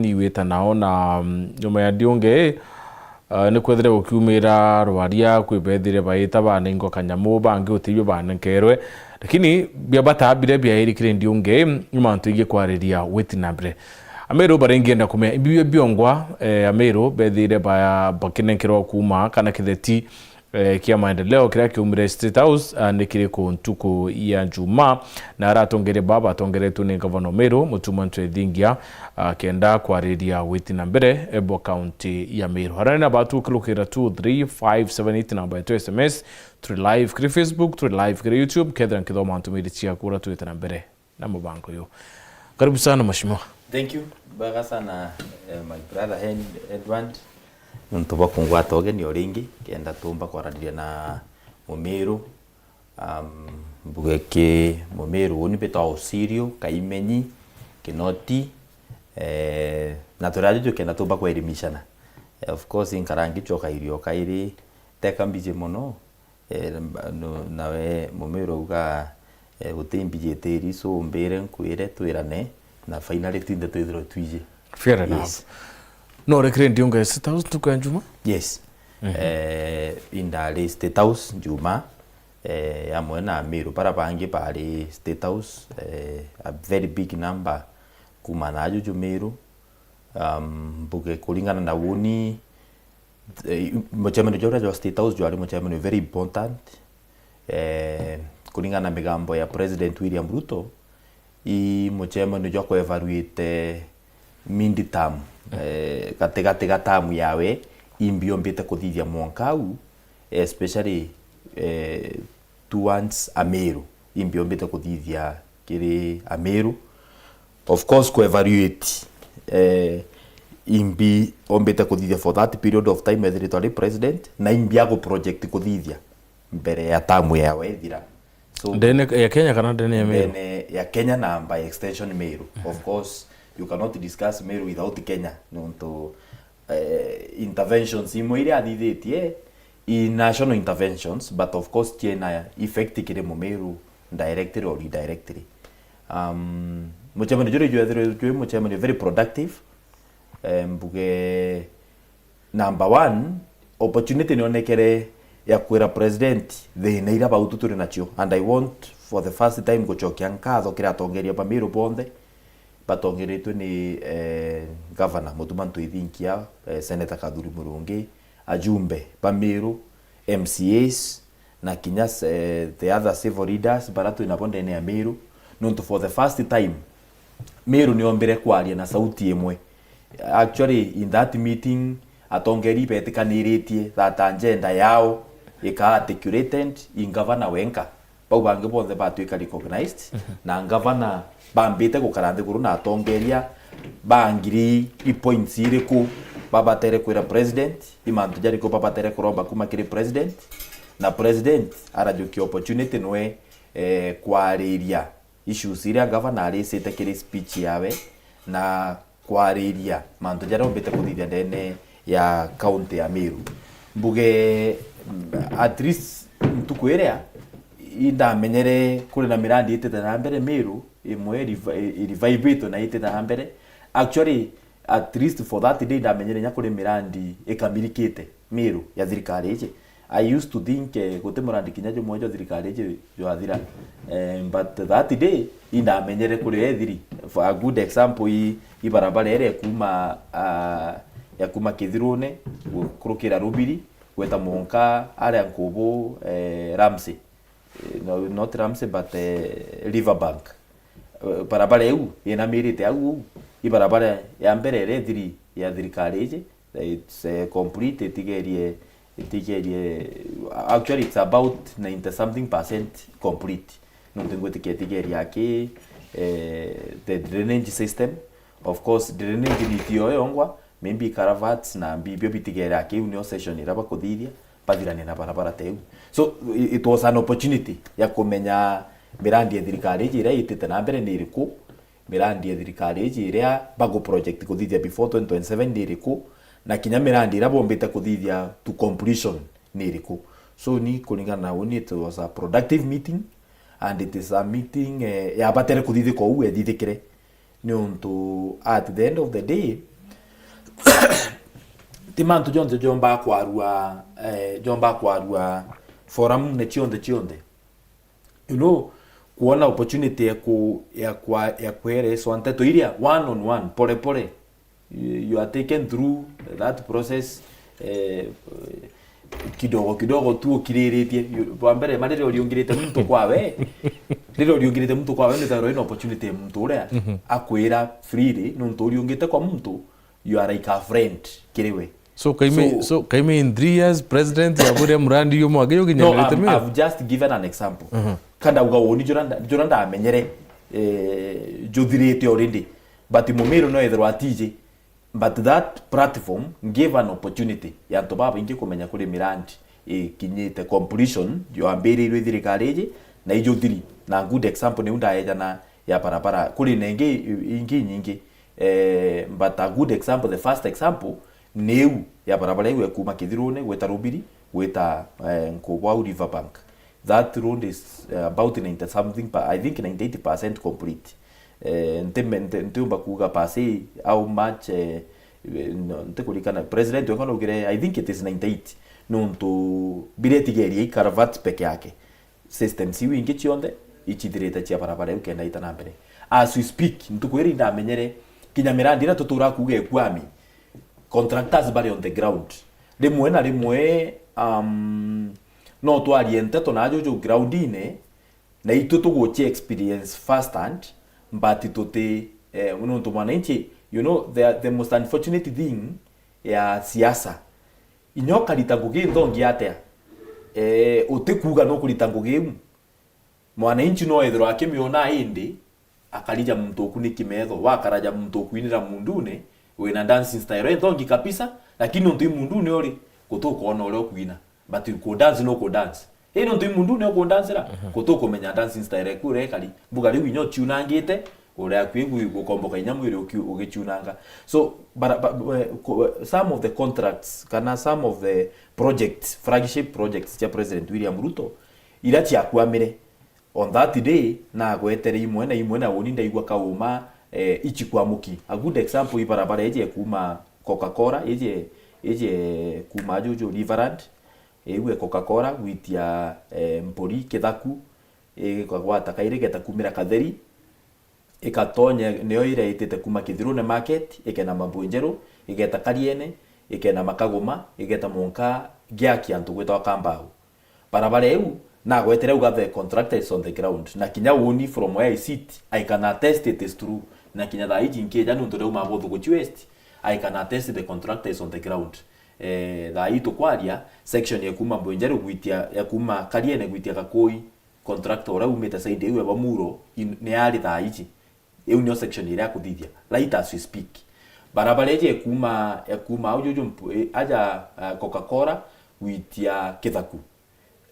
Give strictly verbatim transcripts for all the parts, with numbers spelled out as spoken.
ni wita nao na, mm, nyuma ya Ndiunge, uh, ni kwethire gukiumira rwaria kwi bethire baita banengwa kanyamu, bangi utibio banenkerwe. Lakini bia batabire biairikire Ndiunge, ni mantu ingi kwariria witi na mbere. Ameru baringienda kumenya, ibibio biongwa, eh, Ameru bethire ba-, bakinenkerwa kuuma kana kitheti, eh, kia maendeleo kiria kiumire State House, ah, ni kiriku ntuku ya Jumaa, na aratongeria baba atongeretwe ni Ngavana Meru, Mutuma Ntwethingia, ah, kenda kwariria witi na mbere, eh, bwa kaunti ya Meru. Harani na batu kirukira two three five seven eight namba yetu S M S, turi live kiri Facebook, turi live kiri YouTube, kethira nkithoma ntumiri ciaku ura twite na mbere na mubango uyu. Karibu sana mheshimiwa. Thank you. Bwega sana, eh, my brother Hen-, Edward. Nontu bwa kungwata ugeni o ringi, kenda tumba kwaraniria na Mumiru. Um, mbuge ki Mumiru, uni bitwa Osirio, Kaimenyi, Kinoti, eh, na turi ajuju kenda tumba kwerimishana. Eh, of course, nkara ngicoka irio kairi, teka mbiji mono, Eh, mba-, no, nawe Mumiru auga, eh, guti mbiji itiri, so umbire nkwire, twirane, na finally twinthe twithirwe twiji. Fair enough. Yes. No urekire Ndiunge State House ntuku ya Njuma? Yes. Mhm. Eh, indari State House Njuma, eh, amwe na Meru bara bangi bari State House, eh, a very big number kuma na ajuju Meru. Um, mbuge kuringana na woni, eh, mucemanio juria jwa State House jwari mucemanio very important. Eh, kuringana na migambo ya President William Ruto, i mucemanio jwa ku-evaluate mid term, eh, gatigati ga term yawe, imbi ombite kuthithia mwanka u, especially, eh, towards Ameru, imbi ombite kuthithia kiri Ameru. Of course, ku-evaluate, eh, imbi ombite kuthithia for that period of time ethiritwe ari president, na imbi agu-project kuthithia mbere ya term yawe ithira. So, ndene ya Kenya kana ndene ya Meru? Ndene ya Kenya na by extension Meru. Of course, you cannot discuss Meru without Kenya, nontu eh, interventions imwe iria athithitie i national interventions, but of course ciena effect kiri Mumiru directly or indirectly. Um, mucemanio juria jwethirwe jwi mucemanio very productive. Eh, mbuge number one, opportunity nionekere ya kwira president thina iria bautu turi nacio, and I want for the first time gucokia nkatho kiri atongeria ba Meru bonthe, batongeretwe ni, eh, Governor Mutuma Ntwithinkia, eh, Senator Kathuri Murungi, ajumbe ba Meru, M C As, na kinya, eh, the other civil leaders bara twi nabo ndene ya Meru, nontu for the first time Meru niombire kwaria na sauti imwe. Actually, in that meeting, atongeri betikaniritie that agenda yao ika articulated in governor wenka. Bau bangi bonthe batwika recognized, na ngavana bambite gukara nthiguru na atongeria bangiri i points iriku babatere kwira president, i mantu jariku babatere kuromba kuma kiri president, na president arajukia opportunity nwe, eh, kwariria issues iria ngavana arisite kiri speech yawe, na kwariria mantu jaria ombite kuthithia ndene ya county ya Meru. Mbuge, mm, at least ntuku iria indamenyere kuri na mirandi itite na mbere Meru, imwe iriva-, i-, irevivitwe na itite na mbere. Actually, at least for that day, ndamenyere nya kuri mirandi ikamilikite Meru ya thirikari iji. I used to think, eh, guti murandi kinya jumwe jwa thirikari iji jwathira. Eh, but that day, indamenyere kuri ethiri. For a good example, i, i barabara iria ya kuma, ah, ya kuma Kithirune, gu-, kurukira Rubiri, gweta Monka, aria Nkubu, eh, Ramsey. Eh, no, not Ramsey, but, eh, Riverbank. Eh, barabara iu inamirite au uu, i barabara ya mbere iria ithiri ya thirikari iji, it's, eh, complete, itigerie, itigerie, actually it's about ninety something percent complete. Nontu ngwitikia itigerie aki, eh, the drainage system. Of course, drainage ni itio yongwa, maybe culverts na mbibio bitigere aki, iu nio session iria bakuthithia, bathirane na barabara ta iu. So, i-, it was an opportunity ya kumenya mirandi ya thirikari iji iria itite na mbere ni iriku, mirandi ya thirikari iji iria bagu project kuthithia before twenty twenty-seven ni iriku, na kinya mirandi iria bombite kuthithia to completion ni iriku. So, ni kuringana na uni, it was a productive meeting, and it is a meeting, eh, yabatere kuthithika uu ethithikire. Niuntu at the end of the day, Ti mantu jonthe jombaa kwarua, eh, jombaa kwarua forum ne cionthe cionthe. You know, kuona opportunity ya ku-, ya kwa-, ya kwereswa nteto iria one on one, pole pole. You, you are taken through that process, eh, kidogo kidogo tu ukiriritie. You, bwa mbere, ma riria uriungirite muntu kwawe, riria uriungirite muntu kwawe, ni thairo ina opportunity ya muntu uria akwira freely, nontu uriungite kwa muntu, you are like a friend kiri we. So, kaimi, So so, kaimi in three years, president ya buria murandi yo mwaka yo No, kinyamirite I'm, mio? I've just given an example. Ka ndauga uni jura nda-, jura ndamenyere, eh, juthirite already. But Mumiru no ethirwa atiji. But that platform gave an opportunity ya antu babaingi kumenya kuri mirandi ikinyite completion, yambirirwe thirikari iji, na ijuthiri. Na good example niu ndaejana ya barabara. Kuri na ingi, ingi nyingi. Eh, but a good example, the first example, niu ya barabara iu ekuma Kithirune gwita Rubiri, gwita, eh, Nkubwau River Bank. That road is, eh, about ninety something per, I think ninety-eight percent complete. Eh, nti-, nti-, ntiumba kuuga per se how much, eh, no, ntikurikana. President wekwa naugire, I think it is ninety-eight. Nontu biria itigerie i culvert peke yake. Systems iu ingi cionthe icithirite cia barabara iu kenda ita na mbere. As we speak, ntuku iri indamenyere kinya mirandi iria tutura kuuga ikwami, contractors bari on the ground. Rimwe na rimwe, um, no twarie nteto na ajuju groundine, na itu tuguchi experience first hand, but tuti, eh, nontu mwananchi, you know, the, the most unfortunate thing ya siasa, inya ukarita ngugi nthongi atia, eh, utikuuga nukurita ngugi iu, mwananchi no ethirwa akimiona indi, akarija muntu ukuniki metho, wakaraja muntu ukuinira mundune, wina dancing style nthongi kabisa, lakini nontu i mundune uri, gutukwona uria ukuina, but ku dance no ku dance. Ii nontu i mundune ukudancira, gutukumenya dancing style eku uria ikari. Mbuga riu inya uciunangite, uria akui gu-, gukomboka inya mwiri uki-, ugichunanga. So, bara-, ba-, eh, ko-, some of the contracts, kana some of the projects, flagship projects cia President William Ruto, iria ciakwamire, on that day, nagwetere imwe na imwe, na uni ndaigua kauma, eh, ichikwamuki. A good example, i barabara iji ekuma Coca-Cola, iji, iji ekuma ajuju Riverland, iu e Coca-Cola, gwitia, eh, Mpuri, Kithaku, ikagwata kairi igeta kumira Katheri, ikatonya nio iria itite kuma Kithirune market, ikena Mambunjeru, igeta Kariene, ikena Makaguma, igeta mwanka giaki antu gwitagwa Kambau. Barabara iu, nagwetere uga the contractor is on the ground. Na kinya uni from where I sit, I can attest it is true. Na kinya thaa iji nkija nuntu riu maguthu guchi West, I can attest the contractor is on the ground. Eh, thaa ii tukwaria, section ya kuma Mbwenjeru gwitia, ya kuma Kariene gwitia Gakui, contractor uria umite side iu ya Bamuro, in-, ni ari thaa iji. Iu nio section iria akuthithia, right as we speak. Barabara iji ekuma, ekuma au juju mpu-, e, aja, eh, Coca-Cola gwitia Kithaku.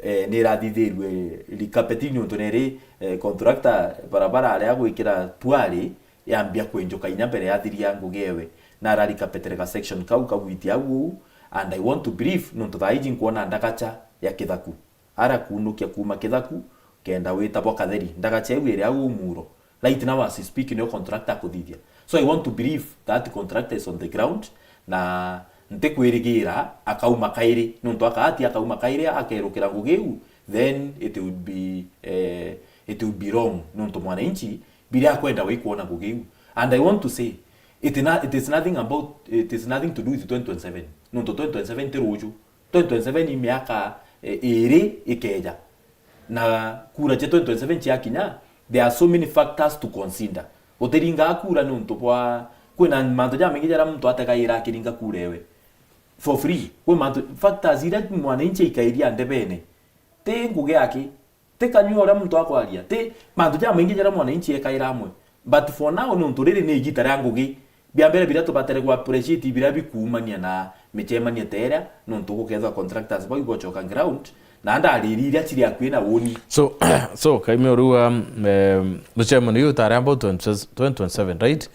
Eh, ni irathithirue recapeti niuntu neri, eh, contractor barabara aria agwikira puari yambia kwenjuka inya mbere yathiria ngugi ewe. Na ara recapetere ga section kau kagwitia au uu, and I want to believe, niuntu thaa iji nkwona ndagacha ya Kithaku. Ara kuunukia kuuma Kithaku, kenda wita bwa Katheri, ndagacha iu iri au muro. Right now as we speak, nio contractor akuthithia. So I want to believe that contractor is on the ground, na ntikwirigira akauma kairi, niuntu akaati akauma kairi, akerukira ngugi iu, then it would be, eh, it would be wrong, niuntu mwananchi biria akwenda waikwona ngugi iu. And I want to say, it na-, it is nothing about, it is nothing to do with twenty twenty-seven, niuntu twenty twenty-seven ti ruju. Twenty twenty-seven i miaka, eh, iri ikeja. Na kura cia twenty twenty-seven ciakinya, there are so many factors to consider. Utiringaa kura niuntu bwa, kwina mantu jamaingi jaria muntu ategaira akiringa kura ewe for free. Kwi mantu, factors iria mwananchi aikairia ndebene, ti ngugi aki, ti kanyua uria muntu akwaria, ti mantu jamaingi jaria mwananchi ekaira amwe. But for now, niuntu riri ni igita ria ngugi, bia mbere biria tubatere ku appreciate biria bikuumania na michemanio ta iria, niuntu gukethwa contractors bau ibochoka ground, na ndariri iria ciri akui na uni. So, so, Kaimio, riu, um, em, muchemanio uyu utari about twenty, twenty twenty-seven, right?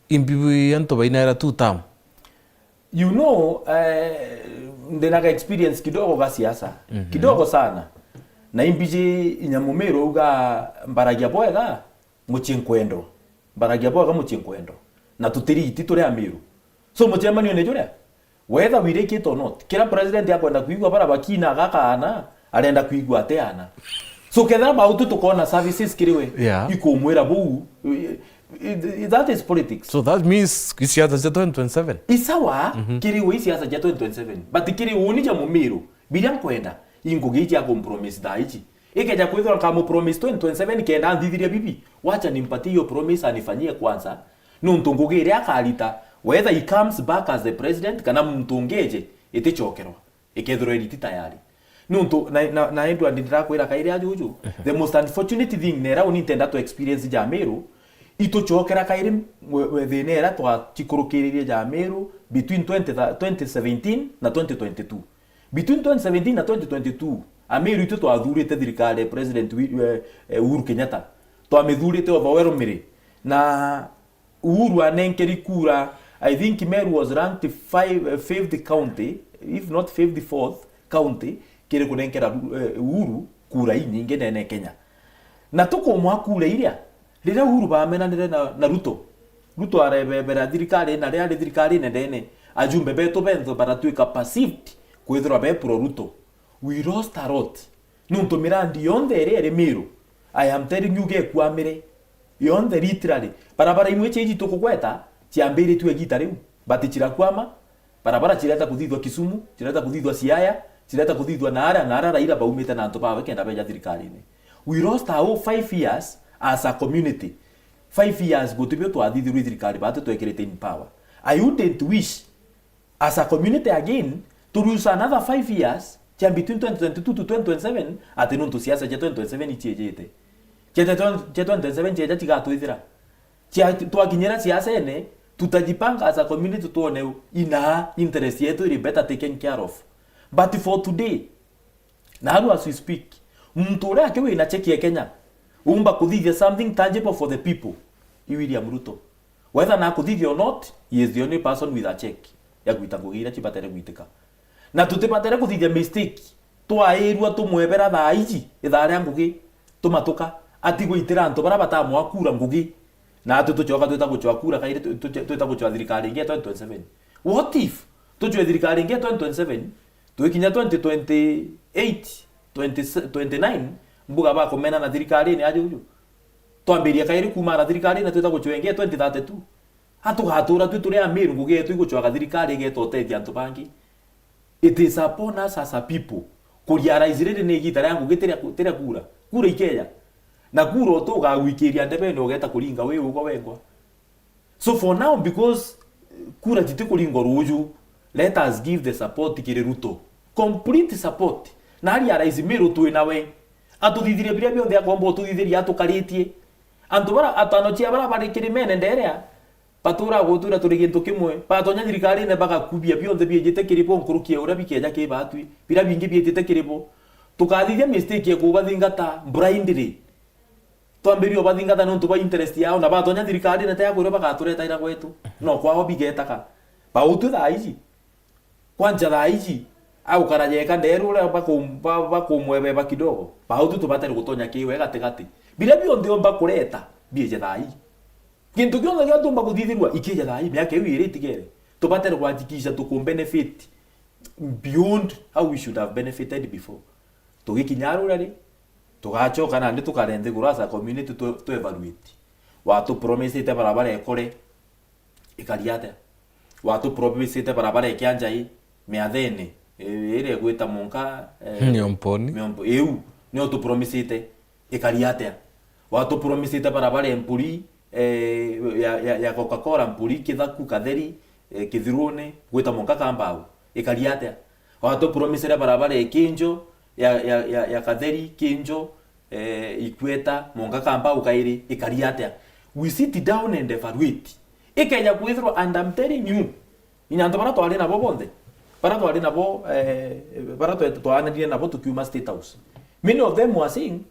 Imbi bwi antu bainaira two term? You know, eh, ndina ka experience kidogo ga siasa. Mhm. Kidogo sana. Na imbiji inya Mumiru auga mbaragia bwega, mucii nkwendwa. Mbaragia bwega, mucii nkwendwa. Na tutiriti turi Amiru. So, mucemanio ni juria, whether we like it or not, kira president akwenda kwigua bara bakina agakaana, arenda kwigua ate ana. So, kethira bautu tukona services kiri we, Yeah. ikumwira buu, i-, i-, that is politics. So that means isiasa cia twenty twenty-seven. Isawa, Mhm. kiri we isiasa cia twenty twenty-seven. But kiri uni ja Mumiru, biria nkwenda, ingugi cia kumpromise thaa ici. Ikeja kwithirwa nkamupromise twenty twenty-seven kenda anthithiria bibi, wacha nimpatie hiyo promise anifanyie kwanza. Nuntu ngugi iria akarita, whether he comes back as the president kana muntu ungi eje, iticokerwa, ikethirwa iriti tayari. Nuntu, na, na, na Edward, ndirakwira kairi ajuju, the most unfortunate thing, nera uni ntenda to experience ja Miru, itucokera kairi we-, we-, thina iria twacikurukiririe ja Miru between twenty, twenty seventeen na twenty twenty-two. Between twenty seventeen na twenty twenty-two, Amiru itu twathurite thirikari ya President Wi-, eh, eh, Uhuru Kenyatta. Twamithurite overwhelmingly. Na Uhuru anenkeri kura, I think Meru was ranked five, eh, fifth county, if not fifth, fourth county, kiri kunenkera Ru-, eh, Uhuru kura inyingi nene Kenya. Na tukumwa kura iria, riria Uhuru bamenanire na, na Ruto, Ruto arebebera thirikari na riari thirikari nene, ajumbe betu benthe baratwika perceived kwithirwa be pro Ruto. We lost a lot. Nuntu mirandi yonthe iria iri Miru, I am telling you, gekwamire. Yonthe literally. Barabara imwe cia iji tukugweta, ciambiritue igita riu. But cirakwama, barabara cireta kuthithwa Kisumu, cireta kuthithwa Siaya, cireta kuthithwa naara, naara Raila baumite na antu bawe kenda beja thirikarine. We lost our whole five years as a community. Five years gutibio twathithirwe thirikari batu twekirite in power. I wouldn't wish as a community again to lose another five years, cia between twenty twenty-two to twenty twenty-seven, ati nuntu siasa cia twenty twenty-seven iciejete. Cia, cia, cia twenty twenty-seven cieja cigatwithira. Cia, twakinyira siasene, tutajipanga as a community tuone ina interest yetu iri better taken care of. But for today, na as we speak, muntu uria aki wina cheki ya Kenya, umba kuthithia something tangible for the people, i William Ruto. Whether na kuthithia or not, he is the only person with a check ya gwita ngugi iria cibatere gwitika. Na tutibatere kuthithia mistake twairua tumwebera thaa iji, ithaa ria ngugi, tumatuka, ati gwitira antu baria batamwa kura ngugi, na atu tucoka twita gucwa kura kairi tu-, tu-, twita gucwa thirikari ingi ya twenty twenty-seven? What if tucwe thirikari ingi ya twenty twenty-seven, twikinya twenty twenty-eight, twenty, twenty-nine, mbuga bakumena na thirikari ni ajuju? Twambiria kairi kuuma na thirikari na twita gucwa ingi ya twenty thirty-two? A tugatura twi turi Amiru ngugi yetu igucwaga thirikari igeta utethia antu bangi? It is upon us as a people kurealize riri ni igita ria ngugi tiria ku-, tiria kura. Kura ikeja. Na kura uti ugagwikiria ndebene ugeta kuringa wi ugwe wengwa. So for now, because kura titikuringwa ruju, let us give the support kiri Ruto. Complete support. Na realize Miru twi nawe. Atuthithirie biria bionthe akomba ututhithiria atukaritie. Antu bara, atano cia bara bari kirimene nderea, batura gutwira turi gintu kimwe. Batonya thirikarine bagakubia bionthe biejite kiri bo nkuruki ya uria bikeja ki batwi. Biria bingi biejite kiri bo. Tukathithia mistake ya kubathingata blindly. Twambirie ubathingata niuntu bwa interest yao, na batonya thirikarine te ya kuria bagaturetaira gwetu. No kwao bigetaga. Bautwi thaa iji. Kwanja thaa iji, agukara jeka nderu uria bakum-, ba-, bakumwebeba kidogo. Bautwi tubatere gutonya kiwe gatigati. Biria bionthe omba kureta, bieje thaa ii. Gintu kionthe kiria tumba kuthithirua, ikieje thaa ii, miaka iu iri itigere. Tubatere kuhakikisha tukumbenefit beyond how we should have benefited before. Tugikinya aru ri, tugacoka nandi tukare nthiguru as a community tu, tu evaluate. Watupromisite barabara ikore, ikari atia? Watupromisite barabara ikia njai, miathene, i-, iria igwita Monka, eh, Miomponi. Miompo-, iu, nio tupromisite, ikari atia? Watupromisite barabara ya Mpuri, eh, ya, ya, ya Coca-Cola, Mpuri, Kithaku, Katheri, eh, Kithirune, gwita Monka Kambau, ikari atia? Watupromisire barabara ya Kinjo, ya, ya, ya, ya Katheri, Kinjo, eh, Ikweta, Monka Kambau kairi, ikari atia? We sit down and evaluate. Ikeja kwithirwa, and I'm telling you, inya antu bara twari nabo bonthe, bara twari nabo, eh, bara twe-, twaananire nabo tukiuma State House, many of them were saying,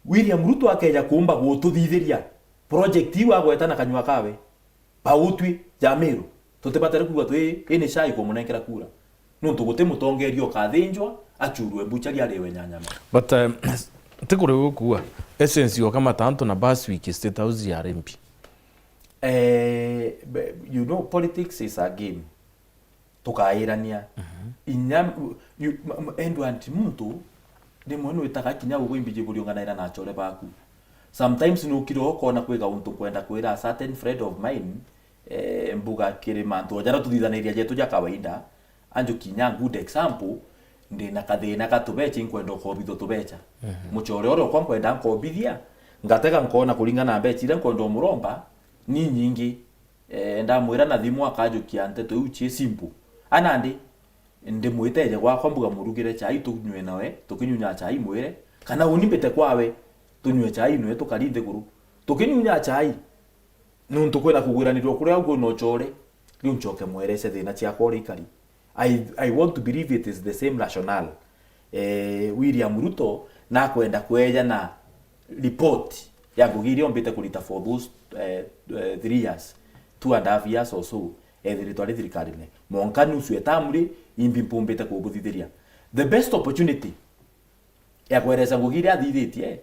William Ruto akeja kuumba gututhithiria project iu agweta na kanyua kawe, bautwi ja Miru, tutibatere kwigua twi ini chai kumunenkera kura. Nuntu guti mutongeria ukathinjwa, achurwe mbuchari ariwe nyanyama. But, um, ti kuri gukua, essence yoka matantu na bus week State House ya R M P. Eh, be-, you know, politics is a game. Tukairania. Mhm. Inya, you, ma-, ma-, Edward, muntu rimwe nwitaga kinya ugwe imbiji buriunganaira na achore baku. Sometimes nukire ukona kwi gauntu nkwenda kwira a certain friend of mine, eh, mbuga kiri mantu o jaria tuthithaniria jetu ja kawaida, anju kinya good example, ndina kathina ga tubecha, inkwenda ukobithua tubecha. Mhm. Muchore uria ukwa nkwenda nkobithia, ngatega nkona kuringana na mbecha iria nkwenda umuromba, ni nyingi. Eh, ndamwira na thimu akajukia nteto iu cie simple. Anandi, ndimwiteje gwakwa mbuga murugire chai tunywe nawe, tukinyunya chai mwire, kana uni mbite kwawe, tunywe chai nwe tukari nthiguru. Tukinyunya chai, nuntu kwina kugwiranirwa kuria uguo no chore, riu nchoke mwerese thina ciakwa uria ikari. I, I want to believe it is the same rationale. Eh, William Ruto nakwenda kweja na report ya ngugi iria ombite kurita for those, eh, eh, three years, two and a half years or so, ethiritwe ari thirikarine. Monka nusu etamu ri, imbi mpumbite kubuthithiria. The best opportunity ya kweresa ngugi iria athithitie,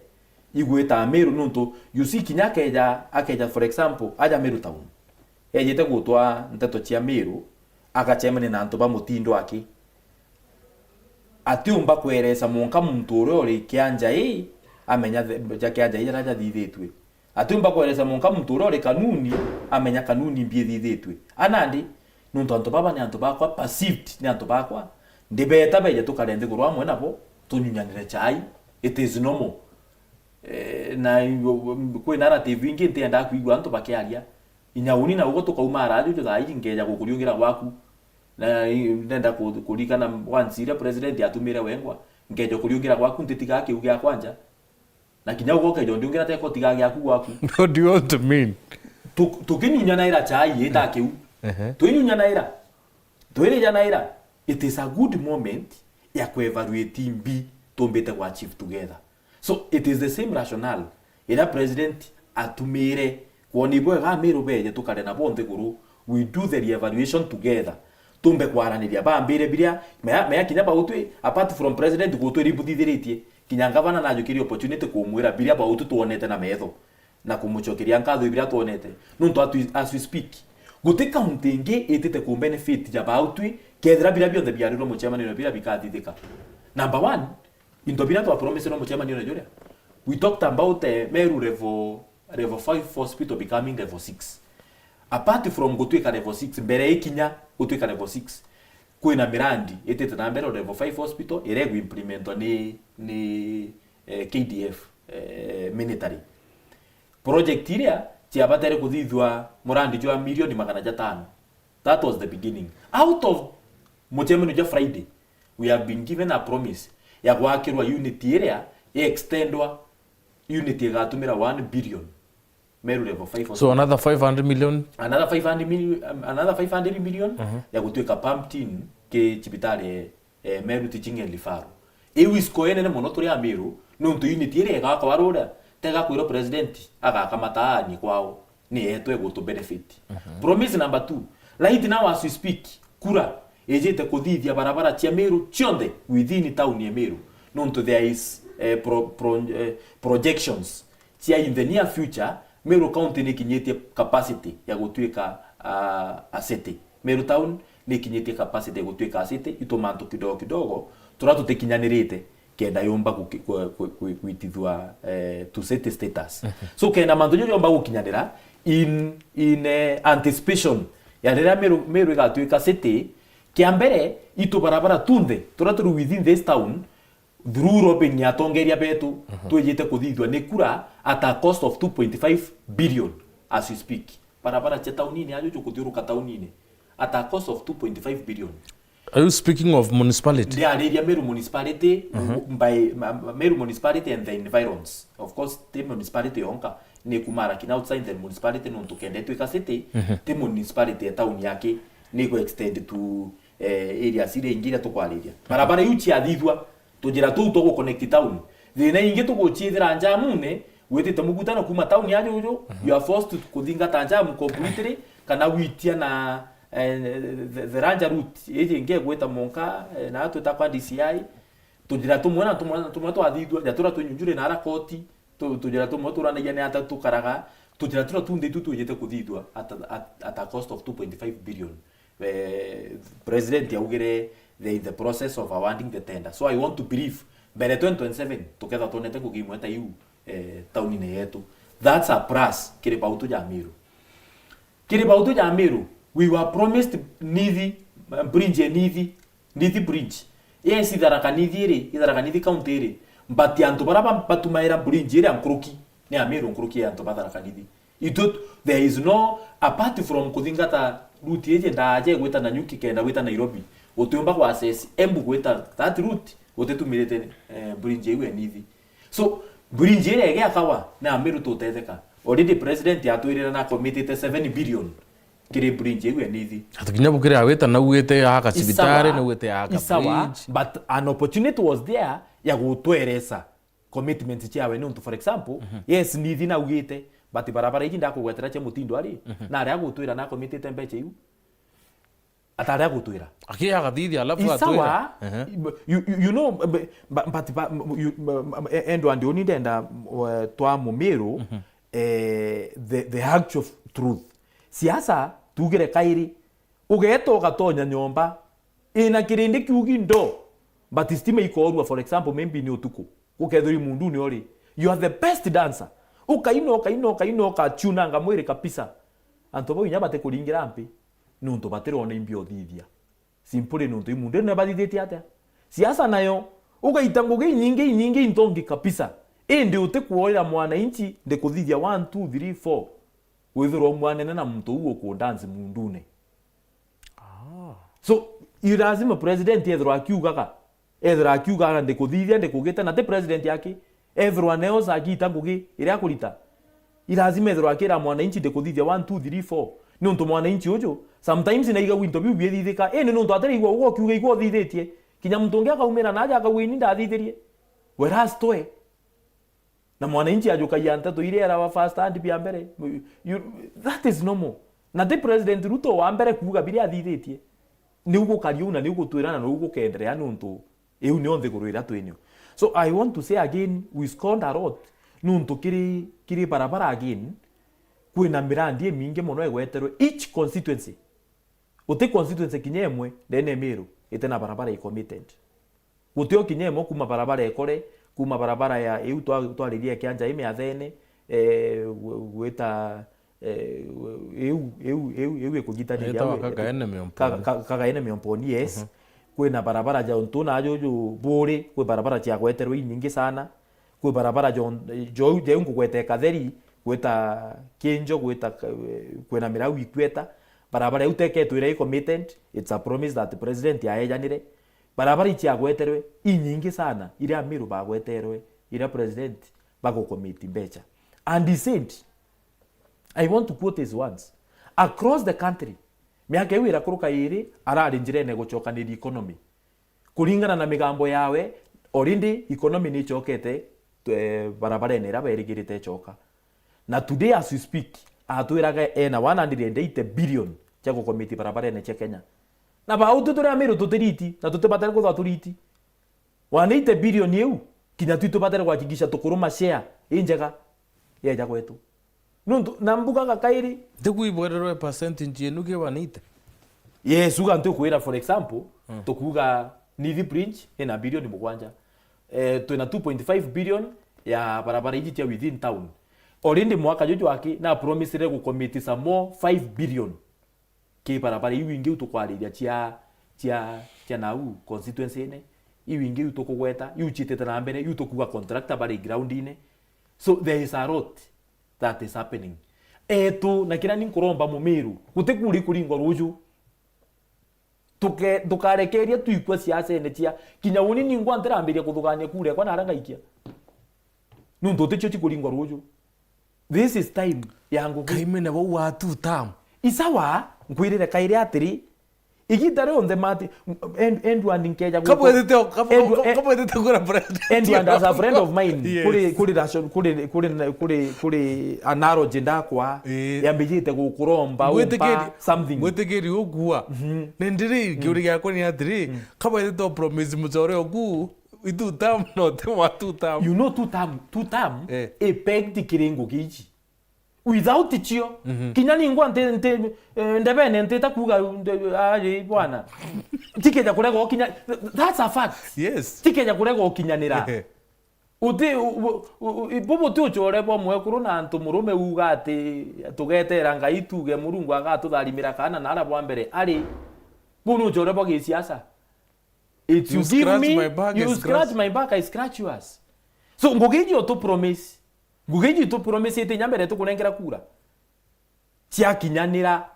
igwita Meru nuntu, you see, kinya akeja, akeja, for example, aja Meru town, ejite gutwa nteto cia Meru, agacemania na antu ba mutindo aki. Atiumba kweresa monka muntu uria uri kianja ii, amenya the-, ja kianja ii jaria jathithitue. Atiumba kweresa monka muntu uria uri kanuni, amenya kanuni mbi ithithitue. Anandi, nuntu antu baba ni antu bakwa, perceived ni antu bakwa, ndibeta beje tukare nthiguru amwe nabo, tunyunyanire chai. It is normal. Eh, na i-, kwina narrative ingi ntiendaa kwigua antu bakiaria. Inya uni na ugo tukauma arajuju thaa iji nkeja gukuriungira gwaku. Na i-, ndenda ku-, kurikana once iria president atumire wengwa, nkeja kuriungira gwaku ntitigaa kiu giakwa nja. Na kinya ugo ukeja undiungira teko tigaa giaku gwaku. What do you want to mean? Tu-, tukinyunyanaira chai ita kiu. Ehe. Twinyunyanaira. Twirijanaira. It is a good moment ya kuevaluate mbi tumbite gwa achieve together. So it is the same rationale iria president atumire kwona ibwega Amiru beje tukare nabo nthiguru, we do the re-evaluation together. Tumbe kwaraniria bambire biria, mea, mea kinya bautwi, apart from president gutwira ibuthithiritie, kinya ngavana najukirie opportunity kumwira biria bautwi twonete na metho, na kumucokeria nkatho ibiria twonete. Nontu atu-, as we speak, guti county ingi itite ku benefit ja bautwi, kethira biria bionthe biarirwe mucemanio biria bikathithika. Number one, into biria twa promisirwe mucemanio juria, we talked about, eh, Meru level, level five hospital becoming level six. Apart from gutwika level six, mbere ikinya gutwika level six, kwina mirandi itite na mbere level five hospital iria igwimplementwa ni, ni, eh, K D F, eh, military. Project iria ciabatere kuthithua murandi jwa milioni magana jatano. That was the beginning. Out of mucemanio ja Friday, we have been given a promise ya gwakirwa unit iria i extendwa, unit igatumira one billion. Meru level five. So another five hundred million? Another five hundred million, um, another five hundred million, mhm, ya gutwika pumped in ki cibitari, eh, Meru Teaching and Referral. Iu isiko enene mono turi Amiru, nontu unit iria igakwa ruria, tega kwirwo president agaka mataani kwao, ni etwe gutu benefit. Mhm. Promise number two, right now as we speak, kura ijite kuthithia barabara cia Meru cionthe within town ya Meru, nontu there is, eh, pro-, pro-, eh, projections cia in the near future, Meru County ni ikinyitie capacity ya gutwika, ah, a city. Meru Town ni ikinyitie capacity ya gutwika a city, itu mantu kidogo kidogo, turia tutikinyanirite, kenda yumba guki-, ku-, ku-, ku-, gwitithua, eh, to city status. Mhm. So, kenda mantu jau jomba gukinyanira in, in, eh, anticipation ya riria Meru, Meru igatwika city, kia mbere, itu barabara tunthe, turia turi within this town, through lobbying ya atongeria betu, mhm, twijite kuthithua ni kura at a cost of two point five billion as we speak. Barabara cia taunini aju jukuthiuruka taunini at a cost of two point five billion. Are you speaking of municipality? Ndiariria Meru municipality, mhm, by, ma-, ma-, Meru municipality and the environs. Of course, ti municipality yonka, ni kumara kinya outside the municipality nontu kenda itwika city, mhm, ti municipality ya town yake, ni go extend to eh, areas iria ingi iria tukwariria. Barabara iu ciathithua, tujira tuu twa gu connect town. Thina ingi tuguciithira njamune, witite mugutano kuma town ya Juju, mhm, you are forced to kuthingata njamu completely, kana gwitia na, eh, the, the larger route, iji ingi igwita monka, eh, na twita kwa D C I. Tujira tumwe na tumwe na tumwe twathithua, ja turia twinyunjure na ara koti, tu-, tujira tumwe turanagia ni ata tukaraga, Tujira turia tunthe itu twijite kuthithua at, at, at a cost of two point five billion. Eh, president augire they in the process of awarding the tender. So I want to believe mbere twenty twenty-seven tuketha twonete ngugi imwe ta iu, eh, taunine yetu. That's a plus kiri bautu ja Meru. Kiri bautu ja Meru, we were promised Nithi, eh, bridge ya Nithi, Nithi bridge. Yes, i Tharaka Nithi iri, i Tharaka Nithi county iri. But antu bara ba-, batumaira bridge iria nkuruki, ni Ameru nkuruki ya antu ba Tharaka Nithi. Itu, there is no, apart from kuthingata route iji ndaaja igwita Nanyuki kenda gwita Nairobi, utiumba ku access Embu gwita that route, utitumirite, eh, bridge iu ya Nithi. So, bridge iria igiakawa, ni Ameru tutetheka. Already president atwirire na committete seven billion kiri bridge iu ya Nithi. Ati kinya bukiri awita naugite aka cibitari, naugite aka bridge. Isawa, but an opportunity was there ya gutweresa commitments ciawe, niuntu, for example, yes, Nithi naugite, but barabara iji ndakugwetera cia Mutindo ari, na aria agutwira na committete mbecha iu. Atari agutwira. Aki agathithia, alafu atwira. Isawa, you, you, you know, but, but, but, but, you, e-, endwa ndi uni ndenda, uh, twa Mumiru, eh, the, the actual truth. Siasa, tugire kairi, ugeta ugatonya nyomba, ina kirindi kiugi ndo, but stima ikorua, for example, maybe ni utuku, ukethirwa i mundune uri, you are the best dancer, ukaina, ukaina, ukaina, ukachunanga mwiri kabisa. Antu bau inya batikuringira mpi, niuntu batirona imbi uthithia. Simply niuntu i mundune bathithitie atia? Siasa nayo, ugaita ngugi inyingi, inyingi intongi kabisa. Indi utikuoira mwananchi ndikuthithia one, two, three, four. Withirwa umwanene na muntu uu ukundansi mundune. Ah. So, i lazima president ethirwa akiugaga, ethirwa akiugaga ndikuthithia, ndikugita, na ti president aki, ethirwa neos akiita ngugi iria akurita. I lazima ethirwa akira mwananchi ndikuthithia one, two, three, four. Niuntu mwananchi uju, sometimes naigagua into biu biithithika, indi niuntu atiraigua ugu ukiuga igua uthithitie. Kinya muntu ungi akaumira naaja akauga ini ndathithirie. Whereas twe, na mwananchi ajukagia nteto iria erawa first hand bia mbere. You, that is normal. Na ti President Ruto wa mbere kuuga biria athithitie. Niu gukari uu na niu gutwira na niu gukenderea niuntu iu nio nthiguru iria twinio. So I want to say again, we scorned a lot niuntu kiri, kiri barabara again, kwina mirandi imingi mono igweterwe each constituency. Guti constituency kinya imwe ndene Meru ite na barabara i committed. Gutio kinya imwe kuma barabara Ekore, kuma barabara ya iu twa-, twaririe ya Kianja i Miathene, eh, gw-, gwita, eh, iu, iu, iu, iu ikugitaniria Yetawa au, Kagaene Miomponi. Ka-, ka-, Kagaene Miomponi, yes. Mhm. Kwina barabara ja untu na juju Buri, kwi barabara ciagweterwe inyingi sana. Kwi barabara jo, jo, jau nkugweta Katheri, gwita Kinjo, gwita, eh, kwina Mirau ikweta. Barabara iu teketwira i committed, it's a promise that president aejanire. Barabara iciagweterwe inyingi sana, iria Amiru bagweterwe, iria president bagukomiti mbecha. And he said, I want to quote his words, across the country, miaka iu irakuruka iri, arari njirene gucokaniria economy. Kuringana na migambo yawe, already economy ni icokete, eh, barabarene iria berigirite icoka. Na today as we speak, atwiraga ena one hundred and eighty billion cia gukomiti barabarene cia Kenya. Na bau tu turi Amiru tutiriti, na tutibatari kwithirwa turiti. One eighty billion iu, kinya twi tubatare kuhakikisha tukuruma share injega yeja gwetu. Nuntu, na mbugaga kairi. Ntiku ibwererwe percentage yenu ki one eighty? Yes, uga ntikwira, for example, mm, tukuga Nithi Bridge ina billion mugwanja. Eh, twina two point five billion ya barabara iji cia within town. Already mwaka juju aki, na promisire gucommit some more five billion. Ki barabara iu ingi iu tukwariria cia, cia, cia nau constituency-ine, iu ingi iu tukugweta, iu ciitite na mbere, iu tukuga contractor bari ground-ine. So there is a lot that is happening. Etu, na kiria ni nkuromba Mumiru, guti kuri kuringwa ruju. Tuke-, tukarekeria tuikua siasa-ine cia, kinya uni ningwa ntirambiria kuthugania kura ekwa nara ngaikia. Nuntu ticio cikuringwa ruju. This is time ya ngugi. Kaimene bau wa two term. Isawa, nkwirire kairi atiri, igita rionthe mati, en-, Edward nkeja guku-, kabwetete, kab-, Edwa-, kab-, e-, kabwetete kura president. Edward as a friend of mine, yes, kuri, kuri ration, kuri, kuri, kuri, kuri analogy ndakwa, eh, yambijite gukuromba, umpa something. Mwitikiri ukua. Mhm. Nendiri, mm, kiuri giakwa ni atiri, mm, kabwetete promise mucore oku, i two term, no ti wa two term. You know two term, two term, eh, i pegged kiri ngugi iji. Without cio, Mhm. kinya ningwa nti, nti, eh, ndebene ntita kuuga, nde-, ari bwana. Tikeja kurega ukinya, that's a fact. Yes. Tikeja kurega ukinyanira. Uti, u-, u-, u-, u-, bubu ti ucore bwa mwekuru na antu murume uuga ati tugetera Ngai tuuge Murungu agatutharimira kaana na ara bwa mbere ari. Buu ni ucore bwa gisiasa. It's You you give scratch me, my back, you I scratch scratch. my back, I scratch yours. So, ngugi iji utu promise. Ngugi iji tu promise iti inya mbere tukunenkera kura. Ciakinyanira.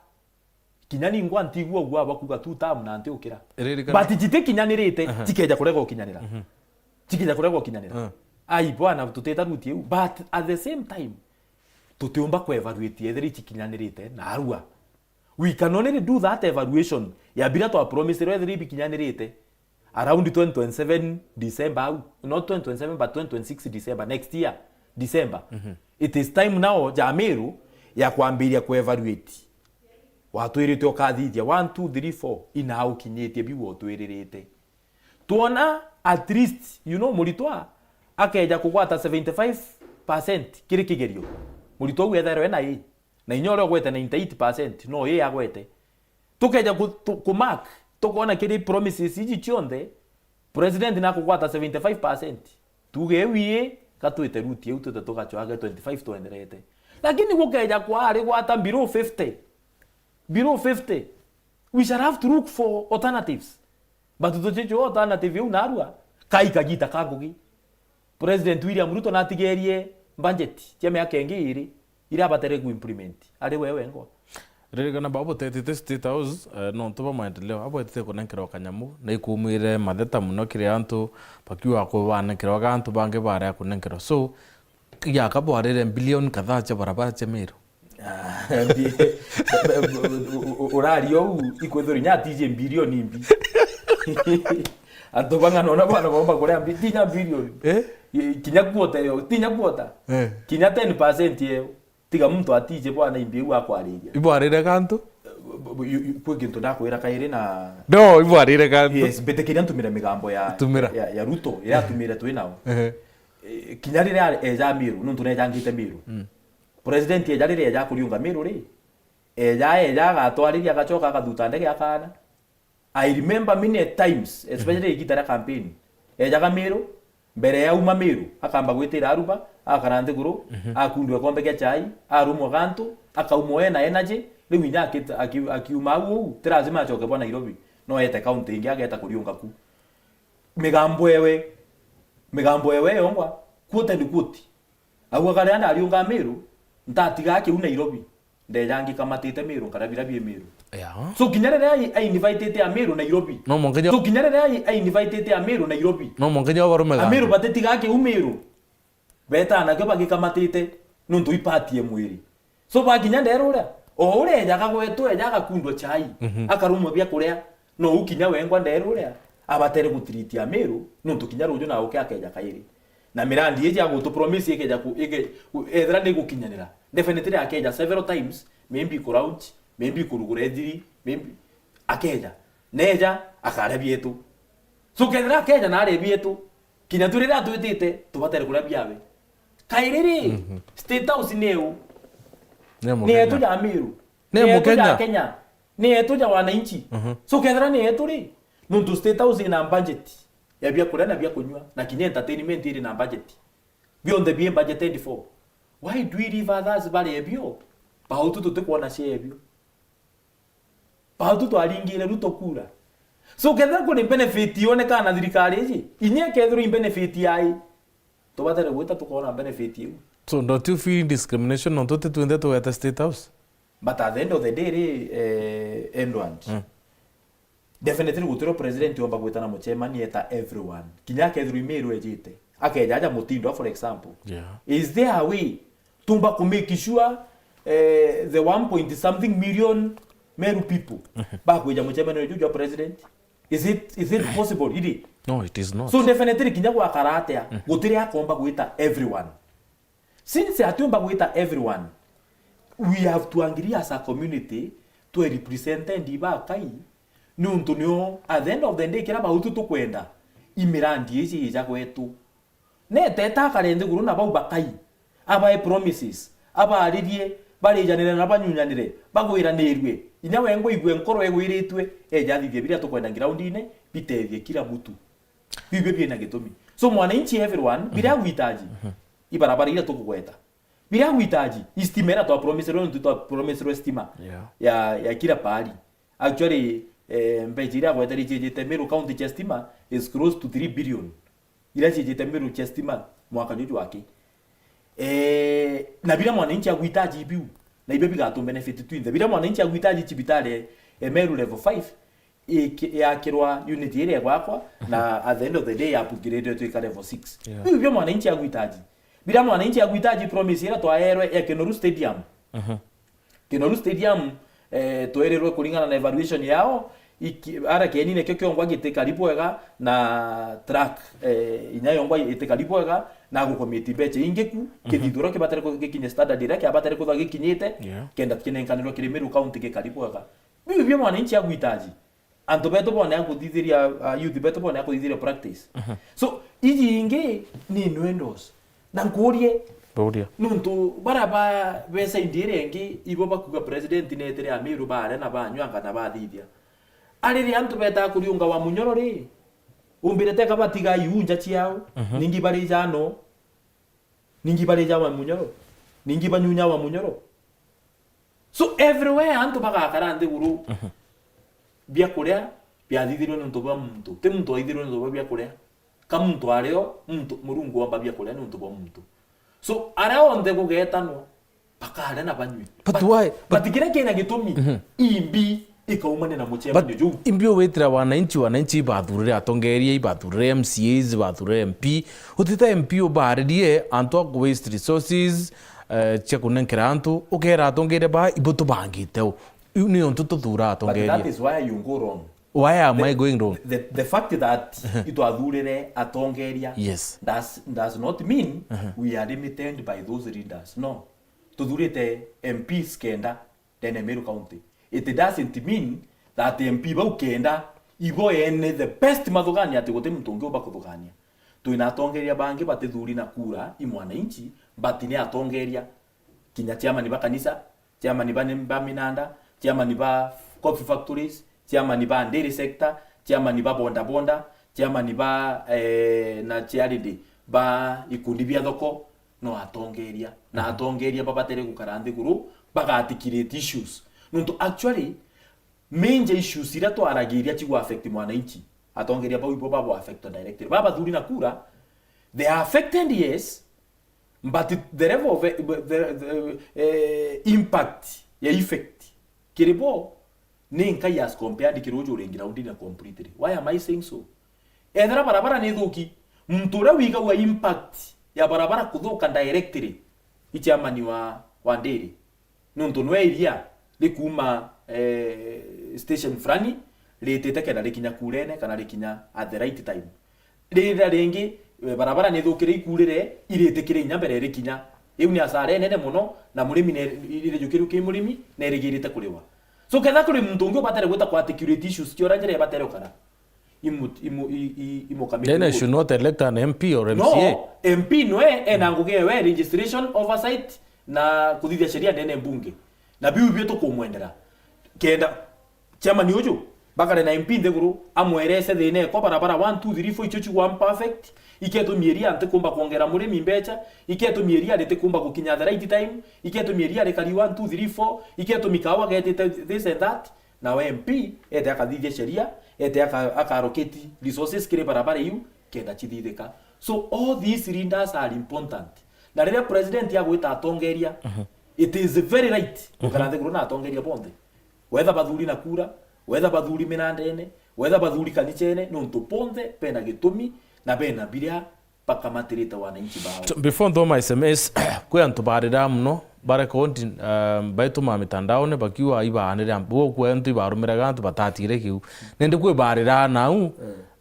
Kinya ningwa ntigua ugwa bakuga two term na nti ukira. Ririkana. But jitikinyanirite, Aha. tikeja kurega ukinyanira. Mhm. Tikeja kurega ukinyanira. Mm. Ai, bwana, tutita ruti iu. But at the same time, tutiumba ku evaluate ethira ikikinyanirite na arua. We can only do that evaluation ya bira twa promisirwe ethira ibikinyanirite around twenty twenty-seven December au. Not twenty twenty-seven, but twenty twenty-six December, next year, December. Mhm. It is time now, Jamiru, ya kwambiria ku evaluate. Watwirite ukathithia one, two, three, four, ina ukinyitie biu watwiririte. Twona at least, you know, muritwa akeja kugwata seventy-five percent kiri kigerio. Muritwa u ethairwe na A. Na inya uria ugwete ninety-eight percent, no A agwete. Tukeja ku, tu, ku mark, tukona kiri promises iji cionthe, president nakugwata seventy-five percent. Tuge iu ii, ka twite route iu, twite tugacoage twenty-five twenderete. Lakini gukeja kwari gwata below fifty. Below fifty. We shall have to look for alternatives. But tuchichua alternative iu narua, kai kagita ka ngugi. President William Ruto natigerie budget cia miaka ingi iri, iria abatere ku implement. Ari we wengwa. Ririkana baba butetite State House, eh, nontu bwa maendeleo, abwetete kunenkerwa kanyamu, na ikumwire matheta muno kiri antu, bakiuga kubanenkerwa ga antu bangi baria kunenkerwa. So, igaka bwarire bilioni kadhaa cia barabara cia Meru. Ah, mbi-, u-, u-, u-, uraria uu, ikwithirwa inya atiji bilioni mbi. Antu bang'ana ona bwana baumba kuria mbi-, tinya bilioni. Eh? I-, kinya quarter yo, tinya quarter. Eh. Kinya ten percent yo. Tiga muntu atije bwana imbi iu akwariria. Ibwarire kantu? Eh, bu-, bu-, yu-, yu-, kwi kintu ndakwira kairi na No, ibwarire kantu. Yes, mbitikiria ntumire migambo ya, Tumira. ya, ya Ruto, iria atumire twi nao. Ehe. Eh, kinya riria eja Meru, nontu nejangite Meru. Mm. President eja riria eja kuriunga Meru ri, eja, eja agatwariria agacoka agathuta ndege akaana. I remember many a times, especially igita ria campaign. Ejaga Meru, mbere ya uma Meru, akamba gwitira aruba, akara nthiguru, Mhm. akundwa gikombe gia chai, arumwa gantu, akaumwa ena energy, riu inya akit-, aki-, akiuma au uu, ti lazima acoke bwa Nairobi. No ete county ingi ageta kuriunga ku. Migambo ewe, migambo ewe yongwa, quote and quote. Au akari anda ariunga Meru, ntatiga akiu Nairobi. Ndeja ngikamatite Meru, nkarabirabi Meru. Yeah. So kinya riria ai, ai invitete a Meru Nairobi. No mwanka nya So kinya riria ai, ai invitete a Meru Nairobi. No mwanka nya barume A Meru gani? Batitiga akiu Meru. Betana kio bagikamatite, nontu ipatie mwiri. So bakinya nderuria, o uria ejaga gwetu, eja agakundwa chai, Mhm. akarumwa bia kuria, no u kinya wengwa nderuria, abatere gutreat a Meru, nontu kinya ruju na uke akeja kairi. Na mirandi iji agutu promise ikeja ku, ike, ku, ethira ni gukinyanira. Definitely akeja several times, maybe ku launch, maybe kurugura ethiri, maybe akeja. Neja, akaria bietu. So kethira akeja na aria bietu, kinya tu riria twitite, tubatere kuria biawe. Kairi ri, Mhm. State House ni eu. Ni Ni Mukenya. yetu ja Meru. Ni Ni yetu ja Mukenya. Kenya. Ni yetu ja wananchi. Mhm. So kethira ni yetu ri, nontu State House ina budget ya bia kuria na bia kunyua, na kinya entertainment iri na budget. Bionthe bi budgeted for. Why do we leave others bari ebio? Bautu tutikwona cia ebio. Bautu twaringire Ruto kura. So kethira kuri benefit yonekana na thirikari iji, inya kethirwa i benefit yai, tubatere gwita tukona benefit iu. So don't you feel discrimination nontu ti twinthe tugeta State House? But at the end of the day ri, eh, Edward, Mm. definitely gutiro president yomba gwita na muchemani eta everyone. Kinya akethirwa i Meru ejite. Akeja aja Mutinda, for example. Yeah. Is there a way tumba ku make sure, eh, the one point something million Meru people Mhm. bakwija muchemani uju jwa president? Is it, is it possible? Iri? No, it is not. So definitely kinya gwakara atia, Mm. gutiri akomba gwita everyone. Since atiumba gwita everyone, we have to agree as a community, twe represented ba Kai, niuntu nio, at the end of the day, kira bautu tukwenda, i mirandi iji ija gwetu. Neteta akare nthiguru na bau ba Kai, abae promises, Abaaririe, barijanire na banyunyanire, bagwiranirue. Inya wengwa igue nkoro egwiritue, eja athithie biria tukwenda groundine, bitethie kila mtu. Biu bio biina gitumi. So mwananchi everyone, biria agwitaji, ibarabara iria tukugweta. Biria agwitaji, istima iria twapromisirwe, nontu twapromisirwe stima Yeah. ya, ya kila pahali. Actually, eh, mbeca iria agweteri ciejete Meru County cia stima is close to three billion. Iria ciejete Meru cia stima mwaka juju waki. Eh, na biria mwananchi agwitaji biu, na ibio bigatu benefit twinthe. Biria mwananchi agwitaji cibitari, eh, Meru level five, iki-, yakirwa unit iria igwakwa, na at the end of the day, upgrade twika level six. Yeah. Biu bio mwananchi agwitaji. Biria mwananchi agwitaji promise iria twaerwe ya Kinoru Stadium. Mhm. Kinoru Stadium, eh, twerirwe kuringana na evaluation yao, iki-, ara kieni nikio kiongwa gitikari bwega na track, eh, inya yongwa itikari bwega na gukomiti mbeca ingi ku, kithithuro kibatare ku-, gikinye standard iria kiabatare kuthwa gikinyite, Yeah. kenda kinenkanirwa kiri Meru County gikari bwega. Biu bio mwananchi agwitaji. Antu betu bone a kuthithiria, a, youth betu bone a kuthithiria practice. Mhm. So, iji ingi ni innuendos. Na nkuurie, Uria. nuntu bara ba, be side iria ingi, ibo bakuga president netire Amiru bare na banywanga na bathithia. Ariri antu beta kuriunga wa Munyoro ri, umbire teka batiga iunja ciao, Mhm. ningi bari jano. Ningi barija wa Munyoro, ningi banyunya wa Munyoro. So everywhere antu bagakara nthiguru, Mhm. biakuria biathithirwe nontu bwa muntu. Ti muntu waithirwe nontu bwa biakuria. Ka muntu ario, muntu, Murungu omba biakuria nontu bwa muntu. So aria onthe gugetanwa, bakaria na banywi. But But, why? But but kiria kina gitumi, Mhm. imbi ikaumania na mucemanio But juu. Imbi owitira wananchi, wananchi ibathurire atongeria, ibathurire M C As, ibathurire M P. Utita M P ubaririe antu a ku waste resources, eh, cia kunenkera antu, ukera atongeria ba ibo tubangite u. Iu ni untu tuthura But that atongeria. is where you go wrong. Why am The, I going wrong? the, the fact that itwathurire atongeria Yes. does, does not mean Uh-huh. we are limited by those leaders. No. Tuthurite M Ps kenda ndene ya Meru County. It doesn't mean that M P bau kenda ibo ene the best mathugania ati guti muntu ungi umba kuthugania. Twina atongeria bangi batithuri na kura i mwananchi, but ni atongeria. Kinya chairman ba kanisa, chairman ba, ba minanda, chairman ba coffee factories, chairman ba dairy sector, chairman ba boda boda, chairman ba, eh, na charity ba ikundi bia thoko, no atongeria. Na Mhm. atongeria babatere gukara nthiguru, bagaarticulate issues. Nontu actually, major issues iria twaragiria cigu affect mwananchi, atongeria bau ibo babo affect directly. Baba bathuri na kura, they are affected, yes, but the level of, eh, the, the, eh, impact ya effect kiri bo ni nkai as compared kiri uju uri ground-ini completely. Why am I saying so? Ethira barabara ni thuki, muntu uria wigagua impact ya barabara kuthuka directly i chairman wa, wa ndiri. Nontu nwe iria rikuuma, eh, station fulani, ritite kenda rikinya kurene kana rikinya at the right time. Riria ringi, eh, barabara ni ithukire ikurire, iritikire inya mbere rikinya. Iu ni asara inene mono, na murimi ne-, irijukiru ki murimi, nerigirite kuriwa. So, ketha kuri muntu ungi ubatere gwita ku articulate issues cia uria njira ibatere ukara, imu-, imu-, i-, i-, imukamite Then I uguo. should not elect an M P or M C A. No, M P nwe ena ngugi ewe registration, oversight, na kuthithia sheria ndene mbunge. Na biu bio tukumwendera. Kenda chairman uju bakare na M P nthiguru, amwerese thina ekwa barabara one, two, three, four icio cigwa imperfect, iketumia iria ntikumba kwongera murimi mbeca, iketumia iria ritikumba gukinya the right time, iketumia iria rikari one, two, three, four, iketumia kawa getite this and that. Nawe M P ete akathithia sheria, ete aka-, aka allocate resources kiri barabara iu, kenda cithithika. So all these leaders are important. Na riria president agwita atongeria, Mhm. it is very right gukara Mhm. nthiguru na atongeria bonthe. Whether bathuri na kura, whether bathuri minandene, whether bathuri kanicene, nontu bonthe bena gitumi na bena biria bakamatirite wananchi bao. So, before nthoma S M S, kwi antu barira muno, barekondi, um, baituma mitandaone bakiuga ibaanire am-, bo kwi antu ibarumiraga antu batatire kiu. Nindi kwi barira nau, Mm.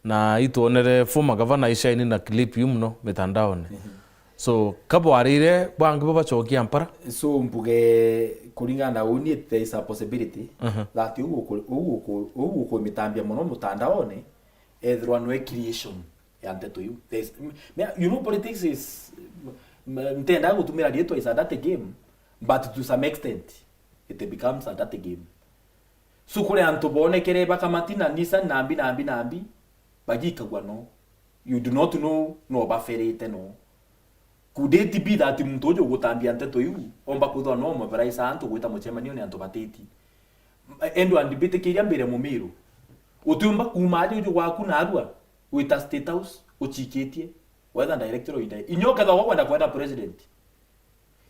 na itwonere former governor ishaini na clip iu muno mitandaone. Mhm. So, kabwarire bangi bo bachokia mpara? So, mbuge kuringana na uni, there is a possibility Mhm. that uu uku-, uu uku-, uu ukumitambia muno mutandaone, ethirwa nwe creation ya nteto iu. There's, m-, me-, you know, politics is, m-, m-, ntenda gutumira rietwa is a dirty game, But to some extent, it becomes a dirty game. So kuri antu bonekere bakamati na Nissan nambi, nambi, nambi, bagikagua no. You do not know no baferite no. Could it be that muntu uju gutambia nteto iu, omba kwithwa no mobilize antu gwita mucemanio ni antu batiti? Endwa ndibitikiria mbire Mumiru. Utiumba kuuma aja uju gwaku narua, wita State House, uchikitie, whether director or indirect. Inya ukethwa ukwenda kwenda president.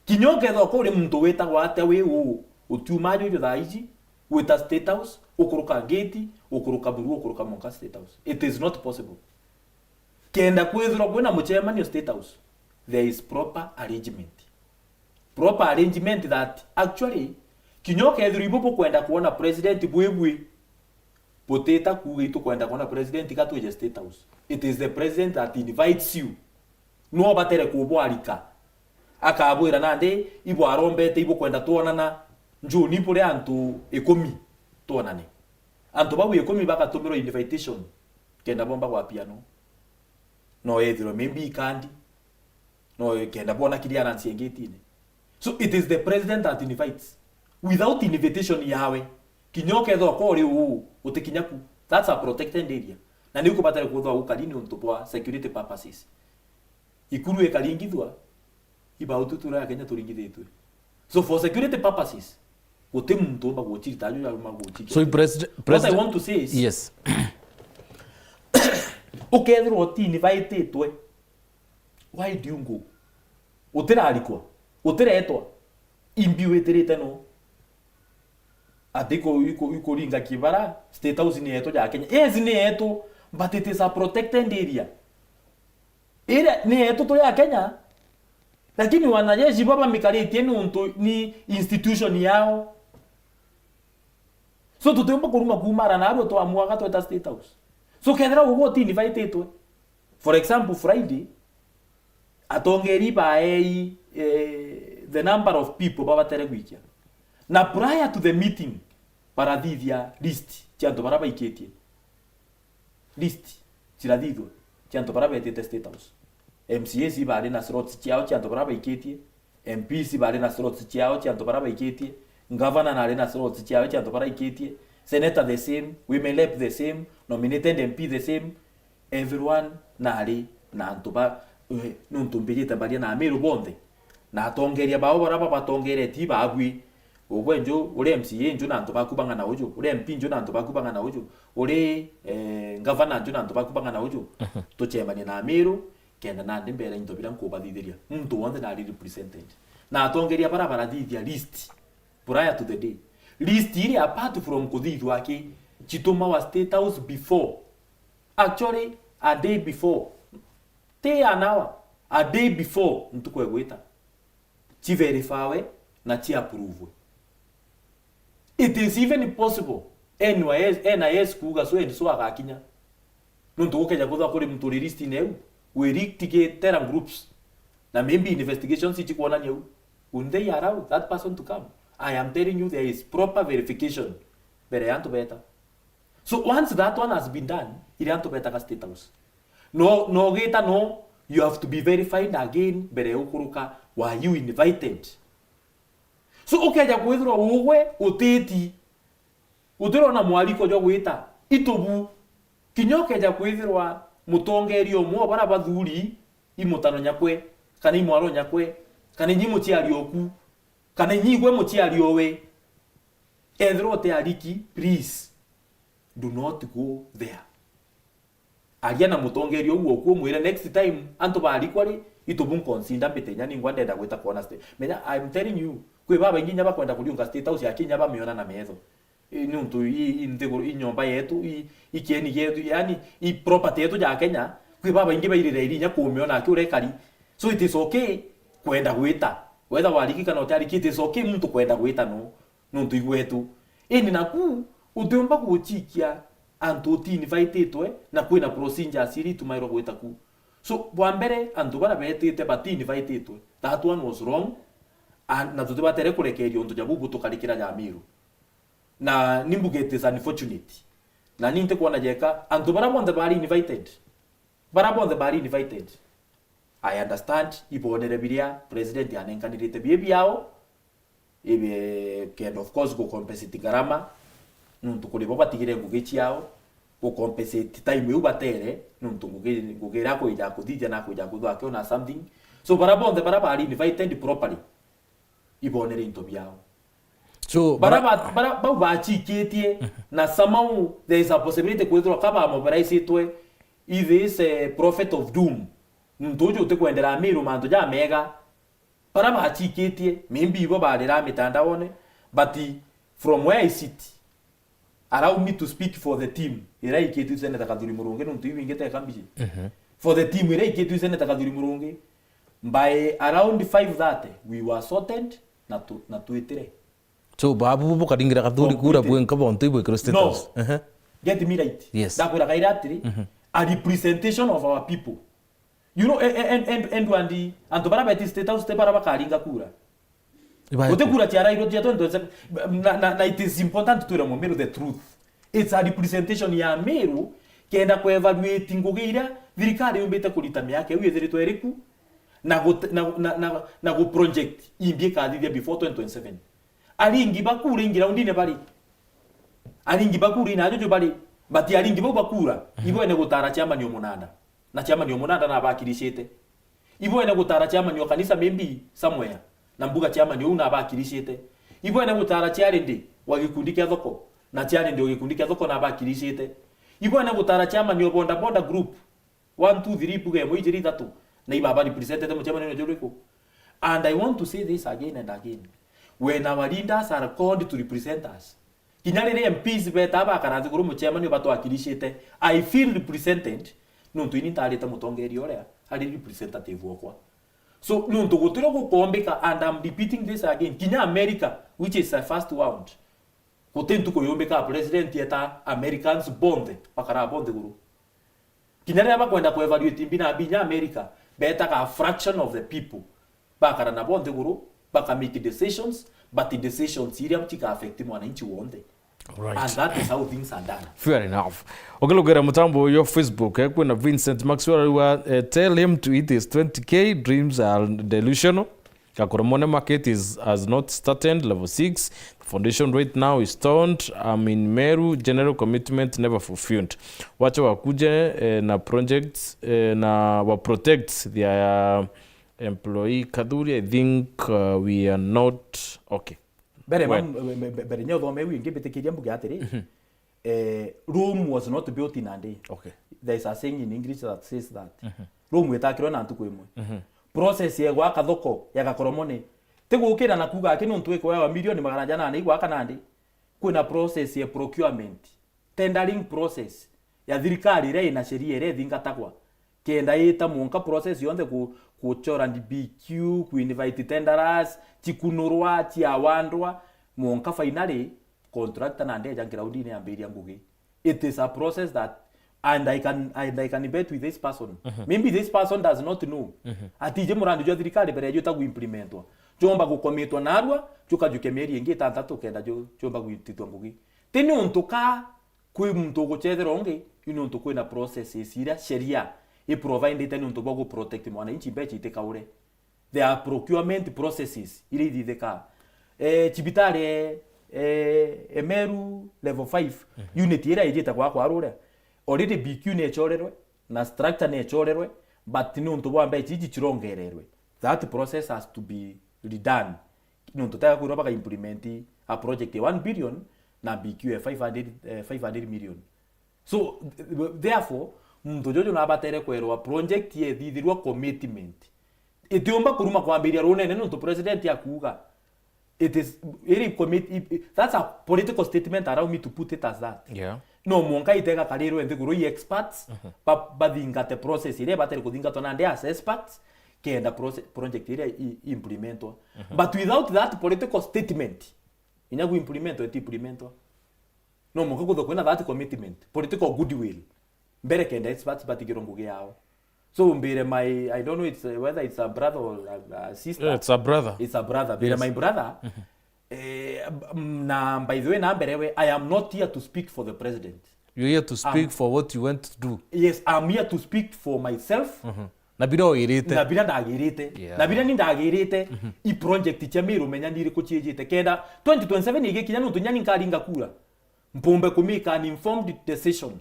Kinya ukethwa kuri muntu witagwa atia wi uu, utiuma aja uju thaa iji, wita State House, ukuruka gate, ukuruka buru, ukuruka mwanka State House. It is not possible. Kenda kwithirwa kwina mucemanio State House, there is proper arrangement. Proper arrangement that actually, kinya ukethirwa ibu bukwenda kwona president bwi bwi, butita kuuga itukwenda kwona president ka twije State House. It is the president that invites you. No batere kubwarika. Akabwira nandi, ibwarombete ibukwenda twonana, njuni buri antu ikumi twonane. Antu bau ikumi bagatumirwa invitation kenda bomba gwa piano. No ethirwe maybe ikandi. No kenda bona clearance ngitine. So it is the president that invites. Without invitation yawe, kinya ukethwa ko uri uu, utikinya ku. That's a protected area. Na ni ukubatare kwithwa ukari ni untu bwa security purposes. Ikuru ikaringithwa, ibautu tura ya Kenya turingithitwe. So for security purposes, guti muntu umba guchirita aju aruma guchirita. So, President, What I President, want to say is, yes. Ukethirwa utinivititwe, why do you go? Utirarikwa, utiretwa, imbi witirite no? Ati iku-, iku-, ikuringa kibara, State House ni yetu ya Kenya. Yes, ni yetu, but it is a protected area. Area ni yetu tu ya Kenya, lakini wanajeshi baba mikaritie ni untu ni institution yao. So tutiumba kuruma kumara narua twamwaga tweta State House. So kethira ugwe utinivititwe, for example, Friday, atongeri baei, eh, the number of people babatere gwikia. Na prior to the meeting, barathithia list cia antu baria baikitie. List cirathithua cia antu baria betite State House. M C As ibari na slots ciao cia antu baria baikitie. M Ps ibari na slots ciao cia antu baria baikitie. Governor nari na slots ciao cia antu baria aikitie. Senator the same. Women rep the same. Nominated M P the same. Everyone nari na antu ba, eh, nuntu mbijite mbaria na Amiru bonthe. Na atongeria bao baria babatongeretie ibabui. Ugwe nju, uri M C A nju na antu baku bang'ana uju, uri M P nju na antu baku bang'ana uju, uri, eh, ngavana nju na antu baku bang'ana uju, tucemanie na Amiru, kenda nandi mbere into biria nkubathithiria. Muntu wonthe nari represented. Na atongeria baria barathithia list prior to the day. List iria apart from kuthithua aki, chitumawa State House before. Actually, a day before. Ti an hour, a day before ntuku egwita. Chiverifywe na chiapprovwe. It is even possible N Y S, N I S kuuga so and so agakinya. Nontu gukeja kwithwa kuri muntu uri list-ini iu, wi rigged ki terror groups, na maybe investigations ichikwonania u, would they allow that person to come? I am telling you, there is proper verification mbere ya antu beta. So once that one has been done, iria antu betaga State House. No, no gita no, you have to be verified again mbere ya ukuruka, were you invited? So ukeja kwithirwa ugwe utiti, utirona mwariko jwa gwita, itubu. Kinya ukeja kwithirwa mutongeria umwe wa baria bathuri, i mutano nyakwe, kana i mwaro nyakwe, kana inyi muciari oku, kana inyi igwe muciari owe, ethirwa uti ariki, please, do not go there. Aria na mutongeria uu oku, umwire, "Next time antu barikwa ri, itubu nconsider mbite inya ningwa ndenda gwita kwona State." Menya, I'm telling you, kwi babaingi inya bakwenda kuriunga State House ya Kenya bamiona na metho. I, niuntu i, i nthiguru, i nyomba yetu, i, i kieni gietu, yani, i property yetu ya Kenya, kwi babaingi bairire iri inya kumiona aki urekari. So it is okay kwenda gwita. Whether wariki kana utiariki, it is okay muntu kwenda gwita no. Nontu igwetu. Indi naku, utiumba guchikia antu uti invititwe, na kwina procedures iria itumairwa gwita ku. So, bwa mbere, antu baria betite bati invititwe, that one was wrong, and, na tutibatere kurekeria untu ja bubu tukarikira ja Miru. Na nimbuge it is unfortunate. Na ni ntikwona jeka, antu baria bonthe bari invited, baria bonthe bari invited, I understand, ibonere biria president anenkanirite bii biao, ibe kenda, of course, gucompensate ngarama, nontu kuri bo batigire ngugi ciao, gucompensate time iu batere, nontu ngugi, ngugi iria akwija kuthithia na akwija kuthwa akiona something. So, bara bonthe bara bari invited properly, ibonere into biao. So, bara bara ba-, bara bau bachikitie, na somehow there is a possibility kwithirwa ka bamobilizitwe i this, eh, prophet of doom. Nontu uju utikwendera Amiru mantu jamega. Bara bachikitie, maybe ibo barira mitandaone, but from where I sit, allow me to speak for the team iria ikitwe Senator Kathuri Murungi, nontu iu ingi teka mbiji. Mhm. For the team iria ikitwe Senator Kathuri Murungi, by around five thirty, we were sorted na tu-, na twitire. So, babu bukaringira Kathuri kura bwenka bontu ibwikirwe State House? No. Ehe. Get me right. Yes. Ndakwira kaira atiri, mhm, a representation of our people. You know, e-, e-, and, and, and, and antu bara beti State House te bara bakaringa kura. Ibae guti kura cia Raila cia twenty twenty-seven. Na, na, na it is important to tell Mumiru the truth. It's a representation ya Meru kenda ku evaluate ngugi iria thirikari yumbite kurita miaka iu ithiritwe iriku, na gu-, na, na, na, na gu project imbi ikathithia before twenty twenty-seven. Aringi ba kura ingi raundine bari. Aringi ba kura ina ajuju bari. But aringi bau ba kura, mhm, ibo ene gutara chairman o munanda. Na chairman o munanda nabakiricite. Ibo ene gutara chairman o kanisa maybe somewhere. Na mbuga chairman ou nabakiricite. Ibo ene gutara chairlady wa gikundi kia thoko. Na chairlady o gikundi kia thoko nabakiricite. Ibo ene gutara chairman o boda boda group. One, two, three, mbuga imwe, ijiri, ithatu. Na ibaba representete muchairman o juriku. And I want to say this again and again. When our leaders are called to represent us, kinya riria M Ps beta bakara nthiguru muchairman batwakiricite, I feel represented, nontu ini ntarite mutongeria uria ari representative okwa. So, nontu gutirio gukombika, and I'm repeating this again, kinya America, which is a first world, guti ntuku yumbika president eta Americans bonthe, bakara bonthe guru. Kinya riria bakwenda ku evaluate mbi na mbi inya America, betaga a fraction of the people. Bakara nabo nthiguru, baka make decisions, but decisions iria cika affect mwananchi wonthe. Right. And that is how things are done. Fair enough. Ukilugera mutambo uyu Facebook, eh, kwina Vincent Maxwell ariuga, eh, "Tell him to eat his twenty K, dreams are delusional." Gakoromo ni market is, has not started, level six. The foundation right now is stoned. I'm in Meru, general commitment never fulfilled. Wacha wakuje, eh, na projects, eh, na wa protect their employee. Kathuri, I think, uh, we are not okay. Mbere, well, mam-, mbe-, mbe-, mbere nyo thome wingi mbitikiria mbuge atiri, mhm, eh, Rome was not built in a day. Okay. There is a saying in English that says that. Mhm. Rome itakirwe na ntuku imwe. Mhm. Process ya gwaka thoko ya Gakoromone ti gukira na kuuga ati nontu ikwewa milioni magana jana na igwaka nandi. Kwina process ya procurement, tendering process ya thirikari iria ina sheria iria ithingatagwa. Kenda ita mwanka process yonthe ku-, kuchora D B Q, ku invite tenderers, chikunurwa, chiawandwa, mwanka finally contractor nandi eja groundine yambiria ngugi. It is a process that, and I can, and I can bet with this person. Mhm. Maybe this person does not know. Mhm. Ati iji murandi jwa thirikari mbere juta gu implementwa, jomba gukomitwa narua, jukajuke mieri ingi itantatu kenda ju-, jomba gwitithwa ngugi. Ti ni untu ka kwi muntu uguchetherwa ungi, ni untu kwina processes iria sheria i providete ni untu bwa gu protect mwananchi, mbecha itikaure. There are procurement processes iria ithithikaa. Eh, cibitari, eh, Emeru level five, mhm, unit iria ijite gwakwa ruria, already B Q ni ichorerwe, na structure ni ichorerwe, but ni untu bwa mbecha iji chirongererwe. That process has to be redone. Ni untu tega kwirwa baka implement a project ya one billion na B Q ya five hundred, eh, five hundred million. So, th-, therefore, muntu juju nabatere kwerwa project yethithirwa commitment. Itiumba kuruma kwambiria runene nontu president akuuga. It is, iri commit-, i-, i-, that's a political statement, allow me to put it as that. Yeah. No mwanka itega karirwe nthiguru i experts, mhm, ba-, bathingate process iria ibatere kuthingatwa nandi as experts, kenda proce-, project iria i-, implementwa. Mhm. But without that political statement, inya gu implementwa, iti implementwa. No mwanka kuthwe kwina that commitment, political goodwill, mbere kenda experts batigirwe ngugi yao. So mbire my, I don't know it's, uh, whether it's a brother or a, a sister. Yeah, it's a brother. It's a brother. Mbire, yes, my brother. Mhm. Eh, b-, m-, na by the way, na mbere we, I am not here to speak for the president. You're here to speak, um, for what you went to do. Yes, I'm here to speak for myself. Mhm. Na biria oirite. Na biria ndagirite. Yeah. Na biria ni ndagirite, i project cia Meru menya ni iriku ciijite. Kenda twenty twenty-seven igikinya, nontu inya ni nkaringa kura, mpumbe ku make an informed decision.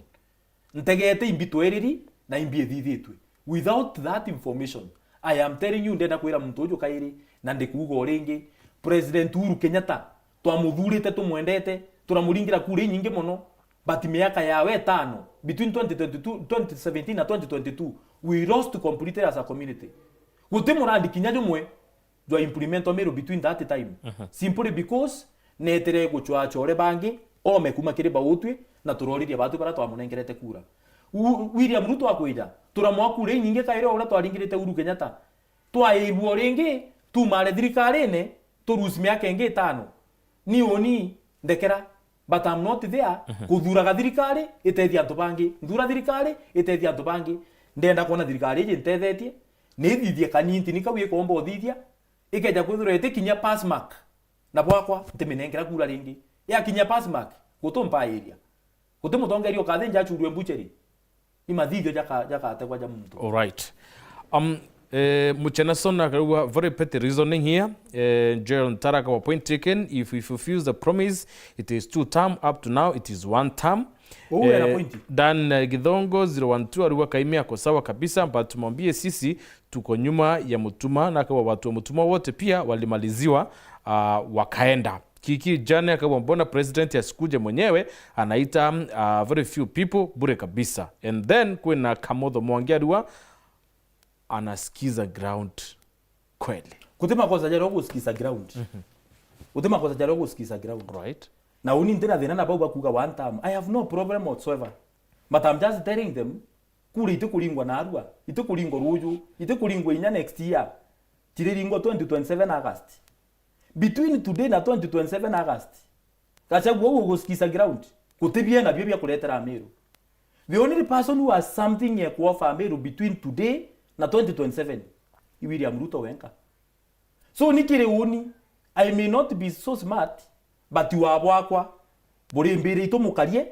Ntegete imbi tweriri na imbi ithithitwe. Without that information, I am telling you, ndenda kwira muntu uju kairi, na ndikuuga o ringi, President Uhuru Kenyatta, twamuthurite, tumwendete, turamuringira kura inyingi mono, but miaka yawe itano, between twenty twenty-two, twenty seventeen na twenty twenty-two, we lost completely as a community. Guti murandi kinya jumwe jwa implement o Meru between that time. Simply because neetire gucwaa acore bangi, ome kuma kiri bautwi, na turoririe baatwi baria twamunengerete kura. U-, William Ruto akwija, turamwaa kura inyingi kairi o uria twaringirite Uhuru Kenyatta. Twairua o ringi, tumare thirikarine, turusi miaka ingi itano. Ni uni, ndekera, but I'm not there kuthuraga thirikari itethia antu bangi. Nthura thirikari itethia antu bangi. Ndenda kwona thirikari iji ntethetie, nithithie kanintini kau ikomba uthithia, ikeja kwithirwa itikinya pass mark, na bwakwa ntiminengera kura ringi. Yakinya pass mark, gutumpairia. Guti mutongeria ukathinja achurue mbucheri. Ni mathithio jaka-, jakategwa ja muntu. All right. Um, eh, Muchenason akarauga, very petty reasoning here. Eh, Joel Ntaraka wa point taken, if we fulfill the promise, it is two term, up to now it is one term. Uu ena Eh, point. Dan, eh, Githongo zero one two arauga, Kaimi ako sawa kabisa, but tumwambie sisi tuko nyuma ya Mutuma, na akawa watu wa Mutuma wote pia walimaliziwa, ah, wakaenda. Kiki Jane akawa, mbona president asikuje mwenyewe, anaita, ah, very few people bure kabisa. And then kwina Kamotho Mwangi arua, anasikiza ground kweli. Guti makosa jaria ugusikiza ground. Guti makosa jaria ugusikiza ground. Right. Na uni ntina thina na bau bakuga one term. I have no problem whatsoever. But I'm just telling them, kura itikuringwa narua, itikuringwa ruju, itikuringwa inya next year. Chiriringwa twenty twenty-seven August. Between today na twenty twenty-seven August, Gachagua uu ugusikiza ground, guti biena bio bia kuretera Amiru. The only person who has something ya kuoffer Amiru between today na twenty twenty-seven i William Ruto wenka. So ni kiri uni, I may not be so smart, but wa bwakwa buri mbiri itumukarie,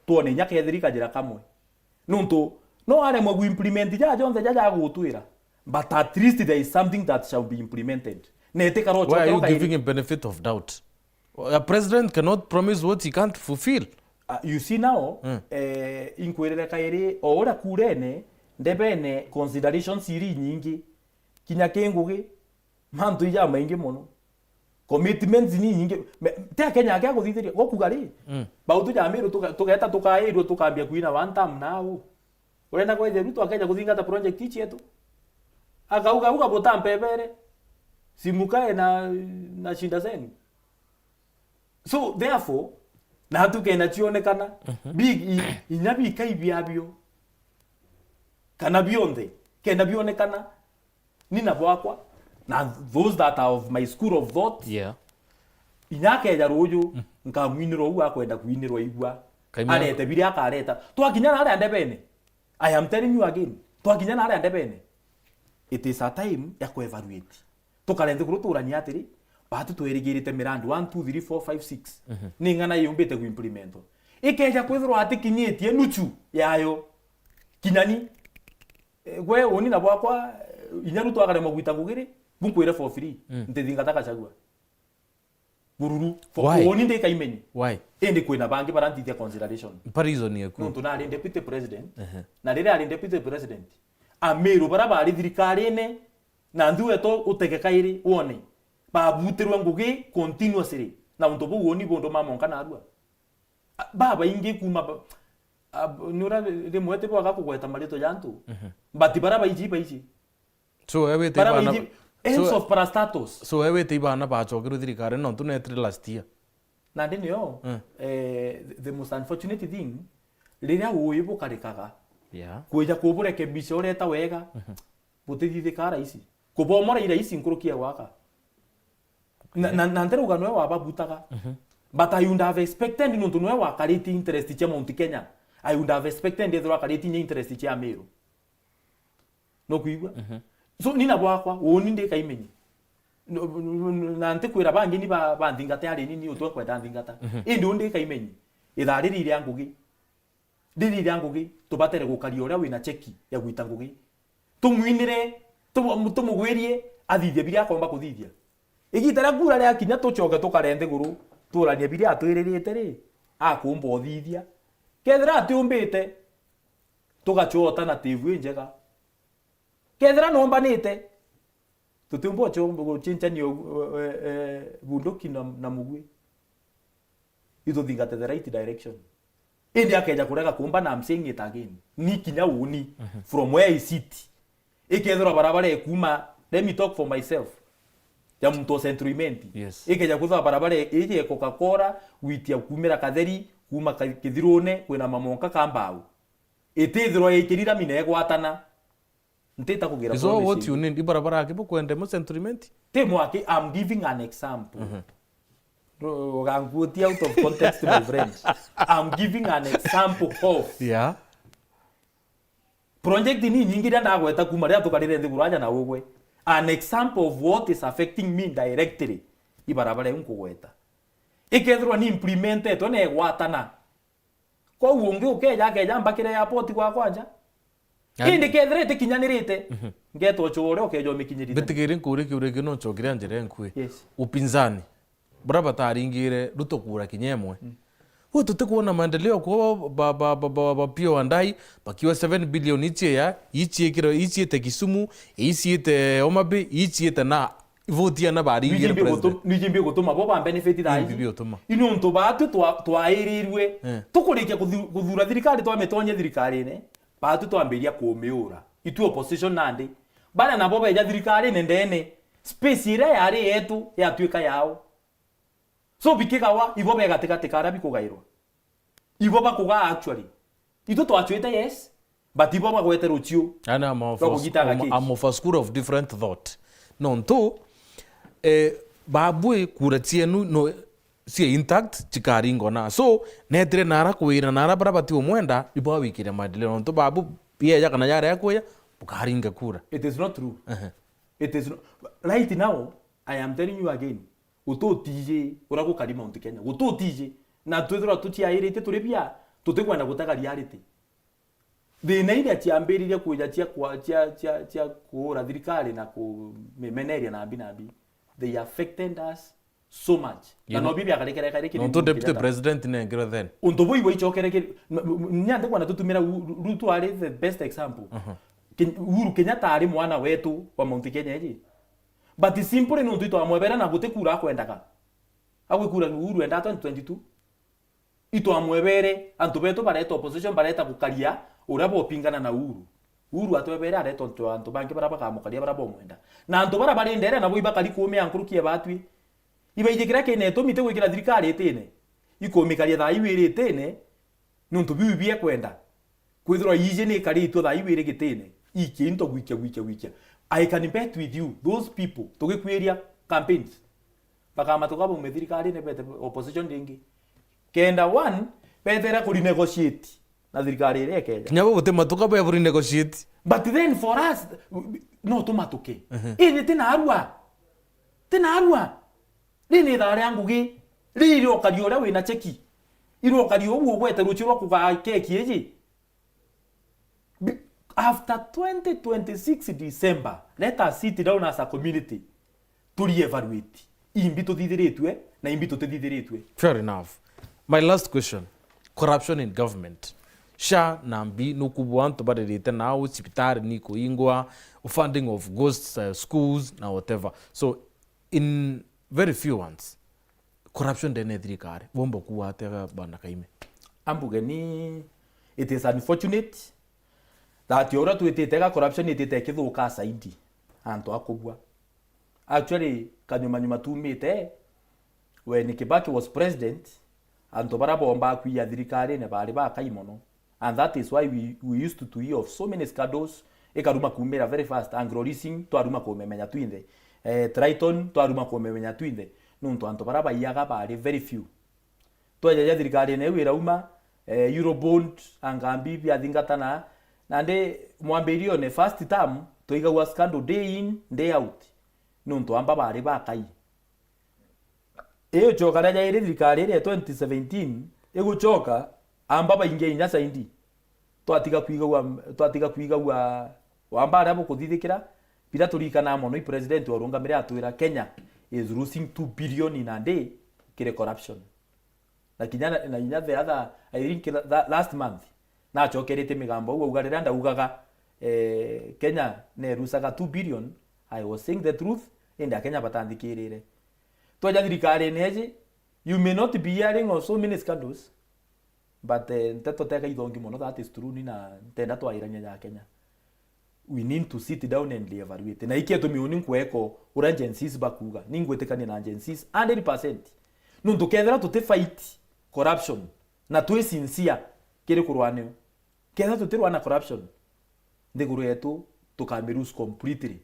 twone inya kethiri kajira kamwe. Nontu no aremwe gu implement ja jonthe ja jagutwira, but at least there is something that shall be implemented. Na itikara Why are ucoke you ukairi- giving him benefit of doubt? A president cannot promise what he can't fulfill. Uh, you see now, eh, inkwirire kairi, o uria kurene, ndebene considerations iri nyingi, kinya ki ngugi, mantu ijamaingi mono. Commitments ni nyingi. Me-, ti Akenya ake aguthithiria. Gokuga ri, mm, bautu ja Meru tuka-, tugeta tukairua tukambia kuina one term now. Urenda kwethia Ruto akeja kuthingata project ici yetu? Akauga, uga butampebere. Simukae na, na shinda zenu. So, therefore, na tukena cionekana, mhm, big i-, inya bikai biabio, kana bionthe, kenda bionekana, ni na bwakwa, na those that are of my school of thought, yeah, inya akeja ruju, mm, nkamwinirwa uu akwenda kwinirwa igua. Kaimya. Arete biria akareta. Twakinya na aria ndebene. I am telling you again. Twakinya na aria ndebene. It is a time ya ku-evaluate. Tukare nthiguru tuuranie atiri, batu twirigirite mirandi one, two, three, four, five, six. Mhm. Ni ng'ana yumbite ku-implementwa? Ikeja kwithirwa atikinyitie nuchu yayo. Kinyani. Eh, gwe uni na bwakwa, eh, inya Ruto akaremwa gwita ngugi ri, bunkwire for free, mm, ntithingata Gachagua. Bururu. For Why? Uni ndikaimenyi. Why? Indi kwina bangi baranthithia consideration. Mpa reason yaku. Nontu nari deputy president. Ehe. Na riria ari deputy president, Amiru baria bari thirikarine, na nthu weto utege kairi wone, babutirwe ngugi continuously. Na untu buu uni bunduma monka narua. A, babaingi kuma ba-, a, b-, ni uria rimwe ti bwaga kugweta maritwa ja antu. Mhm. But baria baiji, baiji. So, we wite baria ibana baiji, ba-, ends so, of parastatus. So, we wite ibana bacokerwe thirikari nontu netire last year. Nandi nio, mm, eh, the, the most unfortunate thing, riria ui bukarikaga, yeah, kwija kuburekebisha ureta wega, mhm, butithithika rahisi. Kubomora i rahisi nkuruki ya gwaka. Na, na, na ntirauga nwe wababutaga. Mhm. But I would have expected nontu nwe wakaritie interest cia Mount Kenya. I would have expected ethirwa akaritie inya interest cia Amiru. Nukwigua? Mhm. So, ni na bwakwa, uni ndikaimenyi. No, no, no, na ntikwira bangi ni ba, banthingate ari ni, ni utwe kwenda nthingata. Mhm. Indi uni ndikaimenyi. Ithaa riri ria ngugi. Riri ria ngugi, tubatere gukaria uria wina cheki ya gwita ngugi. Tumwinire, tumu-, tumugwirie, athithie biria akomba kuthithia. Igita ria kura riakinya, tucoke tukare nthiguru, tuuranie biria atwiririte ri, akumba uthithia. Kethira atiumbite, tugacua alternative injega. Kethira nombanite, tutiumba ucio gucinchania u-, e, e, bunduki na, na mugwi. Ituthingate the right direction. Indi akeja kurega kumba, na I'm saying it again, ni kinya uni, from where I sit, ikethirwa barabara ikuuma, let me talk for myself, ya muntu o Central Imenti. Yes. Ikeja kwithirwa barabara iji ya Coca-Cola, gwitia kuumira Katheri, kuuma Ka-, Kithirune, kwina Mamonka ka mbau, itithirwa yaikirira mina igwatana. Ntita kugira Is all what promise. You need. Ibarabara aki bukwende mu Central Imenti? Ti mwaki, I'm giving an example. Mhm. Ru-, ugangutia out of context, my friend. I'm giving an example of Yeah. project ni nyingi iria ndagweta kuma riria tukarire nthiguru aja na ugwe. An example of what is affecting me directly. Ibarabara iu nkugweta. Ikethirwa ni implementetwe na igwatana. Kwou ungi ukeja, akeja mbakire airport gwa kwanja. Yaani Indi kethira itikinyanirite, Mhm. ngeeta ucuure ukeja umikinyirithia. Mbitigiri nkurie kiuria kiu, no ncokire njira enkui. Yes. Upinzani, buria bataringire Ruto kura kinya imwe. Mm. Gwe tutikwona maendeleo kwa ba, ba, ba, ba, ba, ba Opiyo Wandayi, bakiwa seven billion ichia, ichiikire, ichiite Kisumu, ichiite Homa Bay, ichiite na Ivoti ana baringire Nwijimbi president. Gutu-, nwijimbi gutuma bo ba benefit thaa Nijimbi iji. Gutuma. Ino ntu baatu twa-, twairirwe. Eh. Tukurikia kuthu-, kuthura thirikari, twamitonye thirikarine, baatu twambiria kumiura. Itu opposition nandi. Baria nabo beja thirikarine ndene, space iria yari yetu yatuika yao. So bikigawa, ibo be gatigati karia bikugairwa. Ibo bakugaa actually. Itu twachwite, yes, but ibo bagwete ruchiu. Yaani, I'm of a rwa sc-, kugitaga I'm, keki. I'm of a school of different thought. Nontu, eh, babui kura chienu no, cie intact, chikaringwa na. So, netire nara kwira nara bara bati umwenda, ibo awikire maendeleo. Nontu babu, yeja kana yare ya kweja, bukaringa kura. It is not true. Ehe. It is not, right now, I am telling you again, gututiji uria gukari Mount Kenya, gututiji, na twithirwa tuciairitie turi bia, tutikwenda gutega reality. Thina iria ciambiririe kwija cia kwa-, cia, cia, cia kuura thirikari na kumimeneria nambi nambi, they affected us so much. Na no bi biakarekera kairi kiri Nontu deputy president nengirwe then. Untu bui bwaicokere kiri, n-, n-, ni andi kwana tutumira U-, Ruto ari the best example. Mhm. Ken-, Uhuru Kenyatta ari mwana wetu wa Mount Kenya iji. But simply nontu itwamwebere na guti kura akwendaga. Agwikura Uhuru enda twenty twenty-two. Itwamwebere, antu betu bareta opposition, bareta gukaria uria bopingana na Uhuru. Uhuru atwebere areta ontu antu bangi baria bakamukaria baria bomwenda. Na antu baria bari ndere nabo ibakari kuumia nkuruki ya batwi. Ibaiji kiria kina itumi ti gwikira thirikari itine. Ikumikaria thaa iu iri itine, nontu biu biekwenda. Kwithirwa iji ni ikaritwe thaa iu iri gitine, iikia into gwikia, gwikia, gwikia. I can bet with you, those people, tugikwiria campaigns, bakamatuka baume thirikarine bete opposition ringi. Kenda one, betere ku renegotiate na thirikari iria ikeja. Kinya bo guti matuka bwe bu renegotiate. But then for us, no tumatuke. Mhm. Indi ti narua. Ti narua. Ri ni ithaa ria ngugi. Ri irokaria uria wina cheki. Irokaria uu ugwete ruchiu rwa kugaa keki iji. Be-, after twenty twenty-six December, let us sit down as a community. Turi evaluate. Imbi tuthithiritwe, na imbi tutithithiritwe. Fair enough. My last question. Corruption in government. SHA na mbi nukubua antu baririte nau, cibitari ni kuingwa, funding of ghost, uh, schools na whatever. So, in very few ones, corruption ndene ya thirikari, bomba kuwa atia Bwana Kaime? Ambuge ni, it is unfortunate that uria twitite ga corruption itite ikithuka zaidi, antu a kubua. Actually, kanyuma nyuma tumite, when Kibaki was president, antu baria bombaa kwiya thirikarine bari bakai mono. And that is why we, we used to, to hear of so many scandals, ikaruma kumira very fast, Anglo Leasing, twaruma kumemenya twinthe. Eh, Triton, twaruma kumemenya twinthe. Nontu antu baria baiyaga bari very few. Tweja ja thirikarine iu irauma, eh, Eurobond, angambi biathingatana, nandi mwambirione first term, twaigagua scandal day in, day out. Nontu amba bari bakai. Igucoka ria jairi thirikari iria ya twenty seventeen, igucoka, amba baingia inya saindi. Twatiga kwigagua, twatiga kwigagua Wamba aria bukuthithikira, bira turikana mono, i president warungamire atwira Kenya is losing two billion in a day kiri corruption. Na kinya, na kinya the other, I think la-, la-, last month, nachokerete migambo au, auga riria ndaugaga, eh, Kenya nerusaga two billion, I was saying the truth, indi Akenya batanthikirire. Tweja thirikarine iji, you may not be hearing of so many scandals, but, eh, nteto teka ithongi mono, that is true, ni na ntenda twairania ja Kenya. We need to sit down and reevaluate. Na ikio tumi uni nkweko uria Gen Zs bakuuga. Ningwitikania na Gen Zs hundred percent. Nuntu kethira tuti fight corruption na twi sincere kiri kurwa nio, kethira tutirwa na corruption, nthiguru yetu tukami lose completely.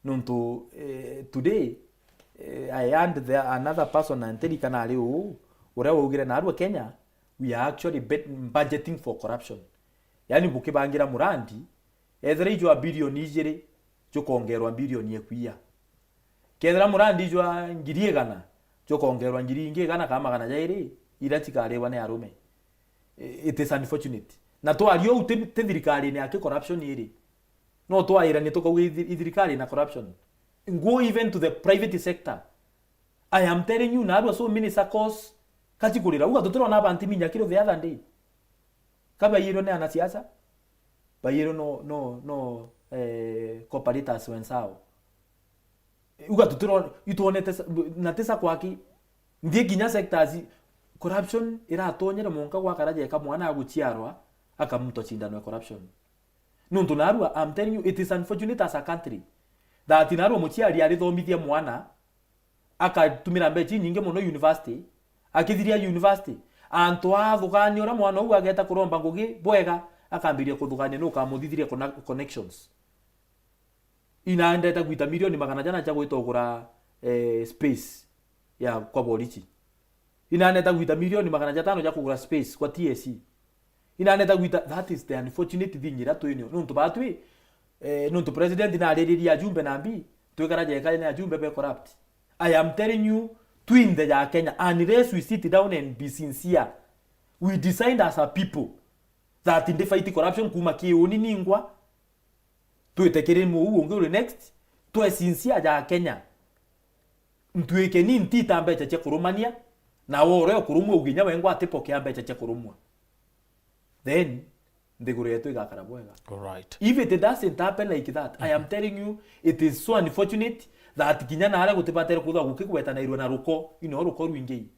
Nuntu, eh, today, eh, I heard the, another person, na ntirikana ari uu, uria waugire narua Kenya, we are actually bet-, budgeting for corruption. Yani bukibangira murandi, ethira ijwa bilioni ijiri, jukongerwa bilioni ekuia. Kethira murandi ijwa ngiri igana, jukongerwa ngiri ingi igana kana magana jairi, iria cikariwa ni arume. I-, it is unfortunate. Na twaria uu ti, ti thirikarine ya ki corruption iri. No twairania tukauga ithi-, ithirikari na corruption. Go even to the private sector. I am telling you, narua so many circles, kaci kurira. Uga tutirona abantu minya kiro the other day. Kabaiyirwe ni anasiasa, baiyirwe no, no, no, eh, cooperators wenzao. Uga tutirona, itwonete sa-, na tisa kwaki, nthie kinya sectors, corruption iratonyere mwanka gwakara jeka mwana aguciarwa, akamutwa cindano ya corruption. Nuntu narua, I'm telling you, it is unfortunate as a country that narua muciari arithomithia mwana, akatumira mbeca inyingi mono university, akithiria university, antu athugania uria mwana uu ageta kuromba ngugi bwega, akambiria kuthugania nu ukamuthithiria conne-, connections. Inandeta gwita milioni magana jana cia gwita ugura, eh, space ya kwa borichi. Inaneta gwita milioni magana jatano ja kugura space kwa T S C. Inaneta gwita, that is the unfortunate thing ira twinio. Nuntu batwi, eh, nuntu president nariririe ajumbe nambi, twikara jeka ni ajumbe be corrupt. I am telling you, twinthe ja Kenya, unless we sit down and be sincere, we decide as a people that ndi fight corruption kuma kiuni ningwa, twite kiri muu ungi uri next, twe sincere ja Kenya. Ntwike ni ntita mbeca cia kurumania, na we uria ukurumwa uginya wengwa atipokea mbeca cia kurumwa. Then, nthiguru yetu igakara bwega. Alright. If it doesn't happen like that, I am telling you, it is so unfortunate that kinya naria gutibatere kuthwa gukigwetanairwe na ruko, you know, ruko rwingi.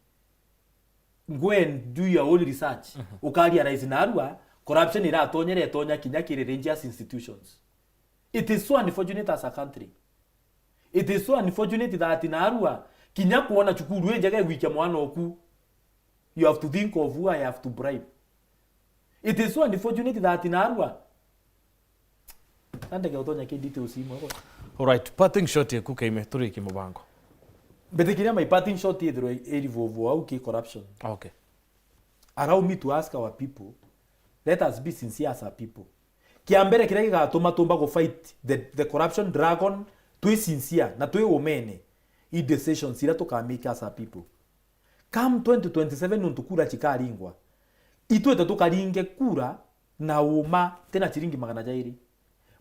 Go and do your own research. Uka realize narua, corruption iratonyere itonya kinya kiri religious institutions. It is so unfortunate as a country. It is so unfortunate that narua, kinya kuona cukuru injega igwikia mwana oku, you have to think of who I have to bribe. It is so unfortunate that narua, andege utonya ki details imwe go. Alright, parting shot yeku Keime, turiki mubango. Mbitikiria my parting shot ithirwe iri vovo au ki corruption. Okay. Allow me to ask our people, let us be sincere as a people. Kia mbere kiria gigatuma tumba go fight the, the corruption dragon, twi sincere na twi umene, i decisions iria tukamake as a people. Come twenty twenty-seven nuntu kura chikaringwa, itwite tukaringe kura na uma, tina chiringi magana jairi.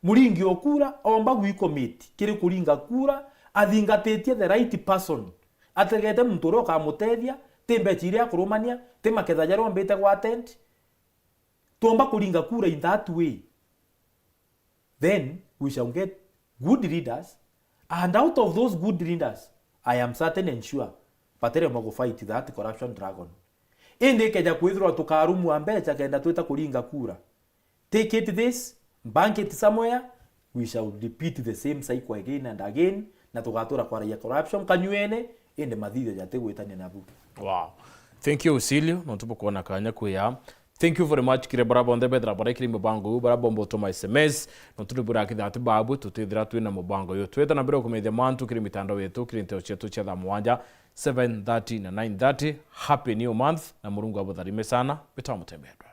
Muringi o kura omba gwi commit kiri kuringa kura, athingatitie the right person, ategete muntu uria ukamutethia, ti mbecha iria akurumania, ti maketha jaria ombite gwa attend. Twomba kuringa kura in that way, then we shall get good leaders, and out of those good leaders, I am certain and sure, batiremwa gu fight that corruption dragon. Indi ikeja kwithirwa tukarumwa mbecha kenda twita kuringa kura, take it this, bank it somewhere, we shall repeat the same cycle again and again, na tugatura kwaragia corruption kanyuene, indi mathithio jatigwitania nabu. Wow. Thank you, Usilio, nontu bukwona kanya kwia. Thank you very much kiri baria bonthe bethira barekiri mubango uyu, baria bomba utuma S M S, nontu ni bwira kithati babu tutithira twina mubango uyu. Twita na mbere kumethia mantu kiri mitandao yetu, kiri nteo cietu cia thaa mugwanja, seven thirty na nine thirty. Happy New Month, na Murungu abutharime sana. Bitawa mutembendwa.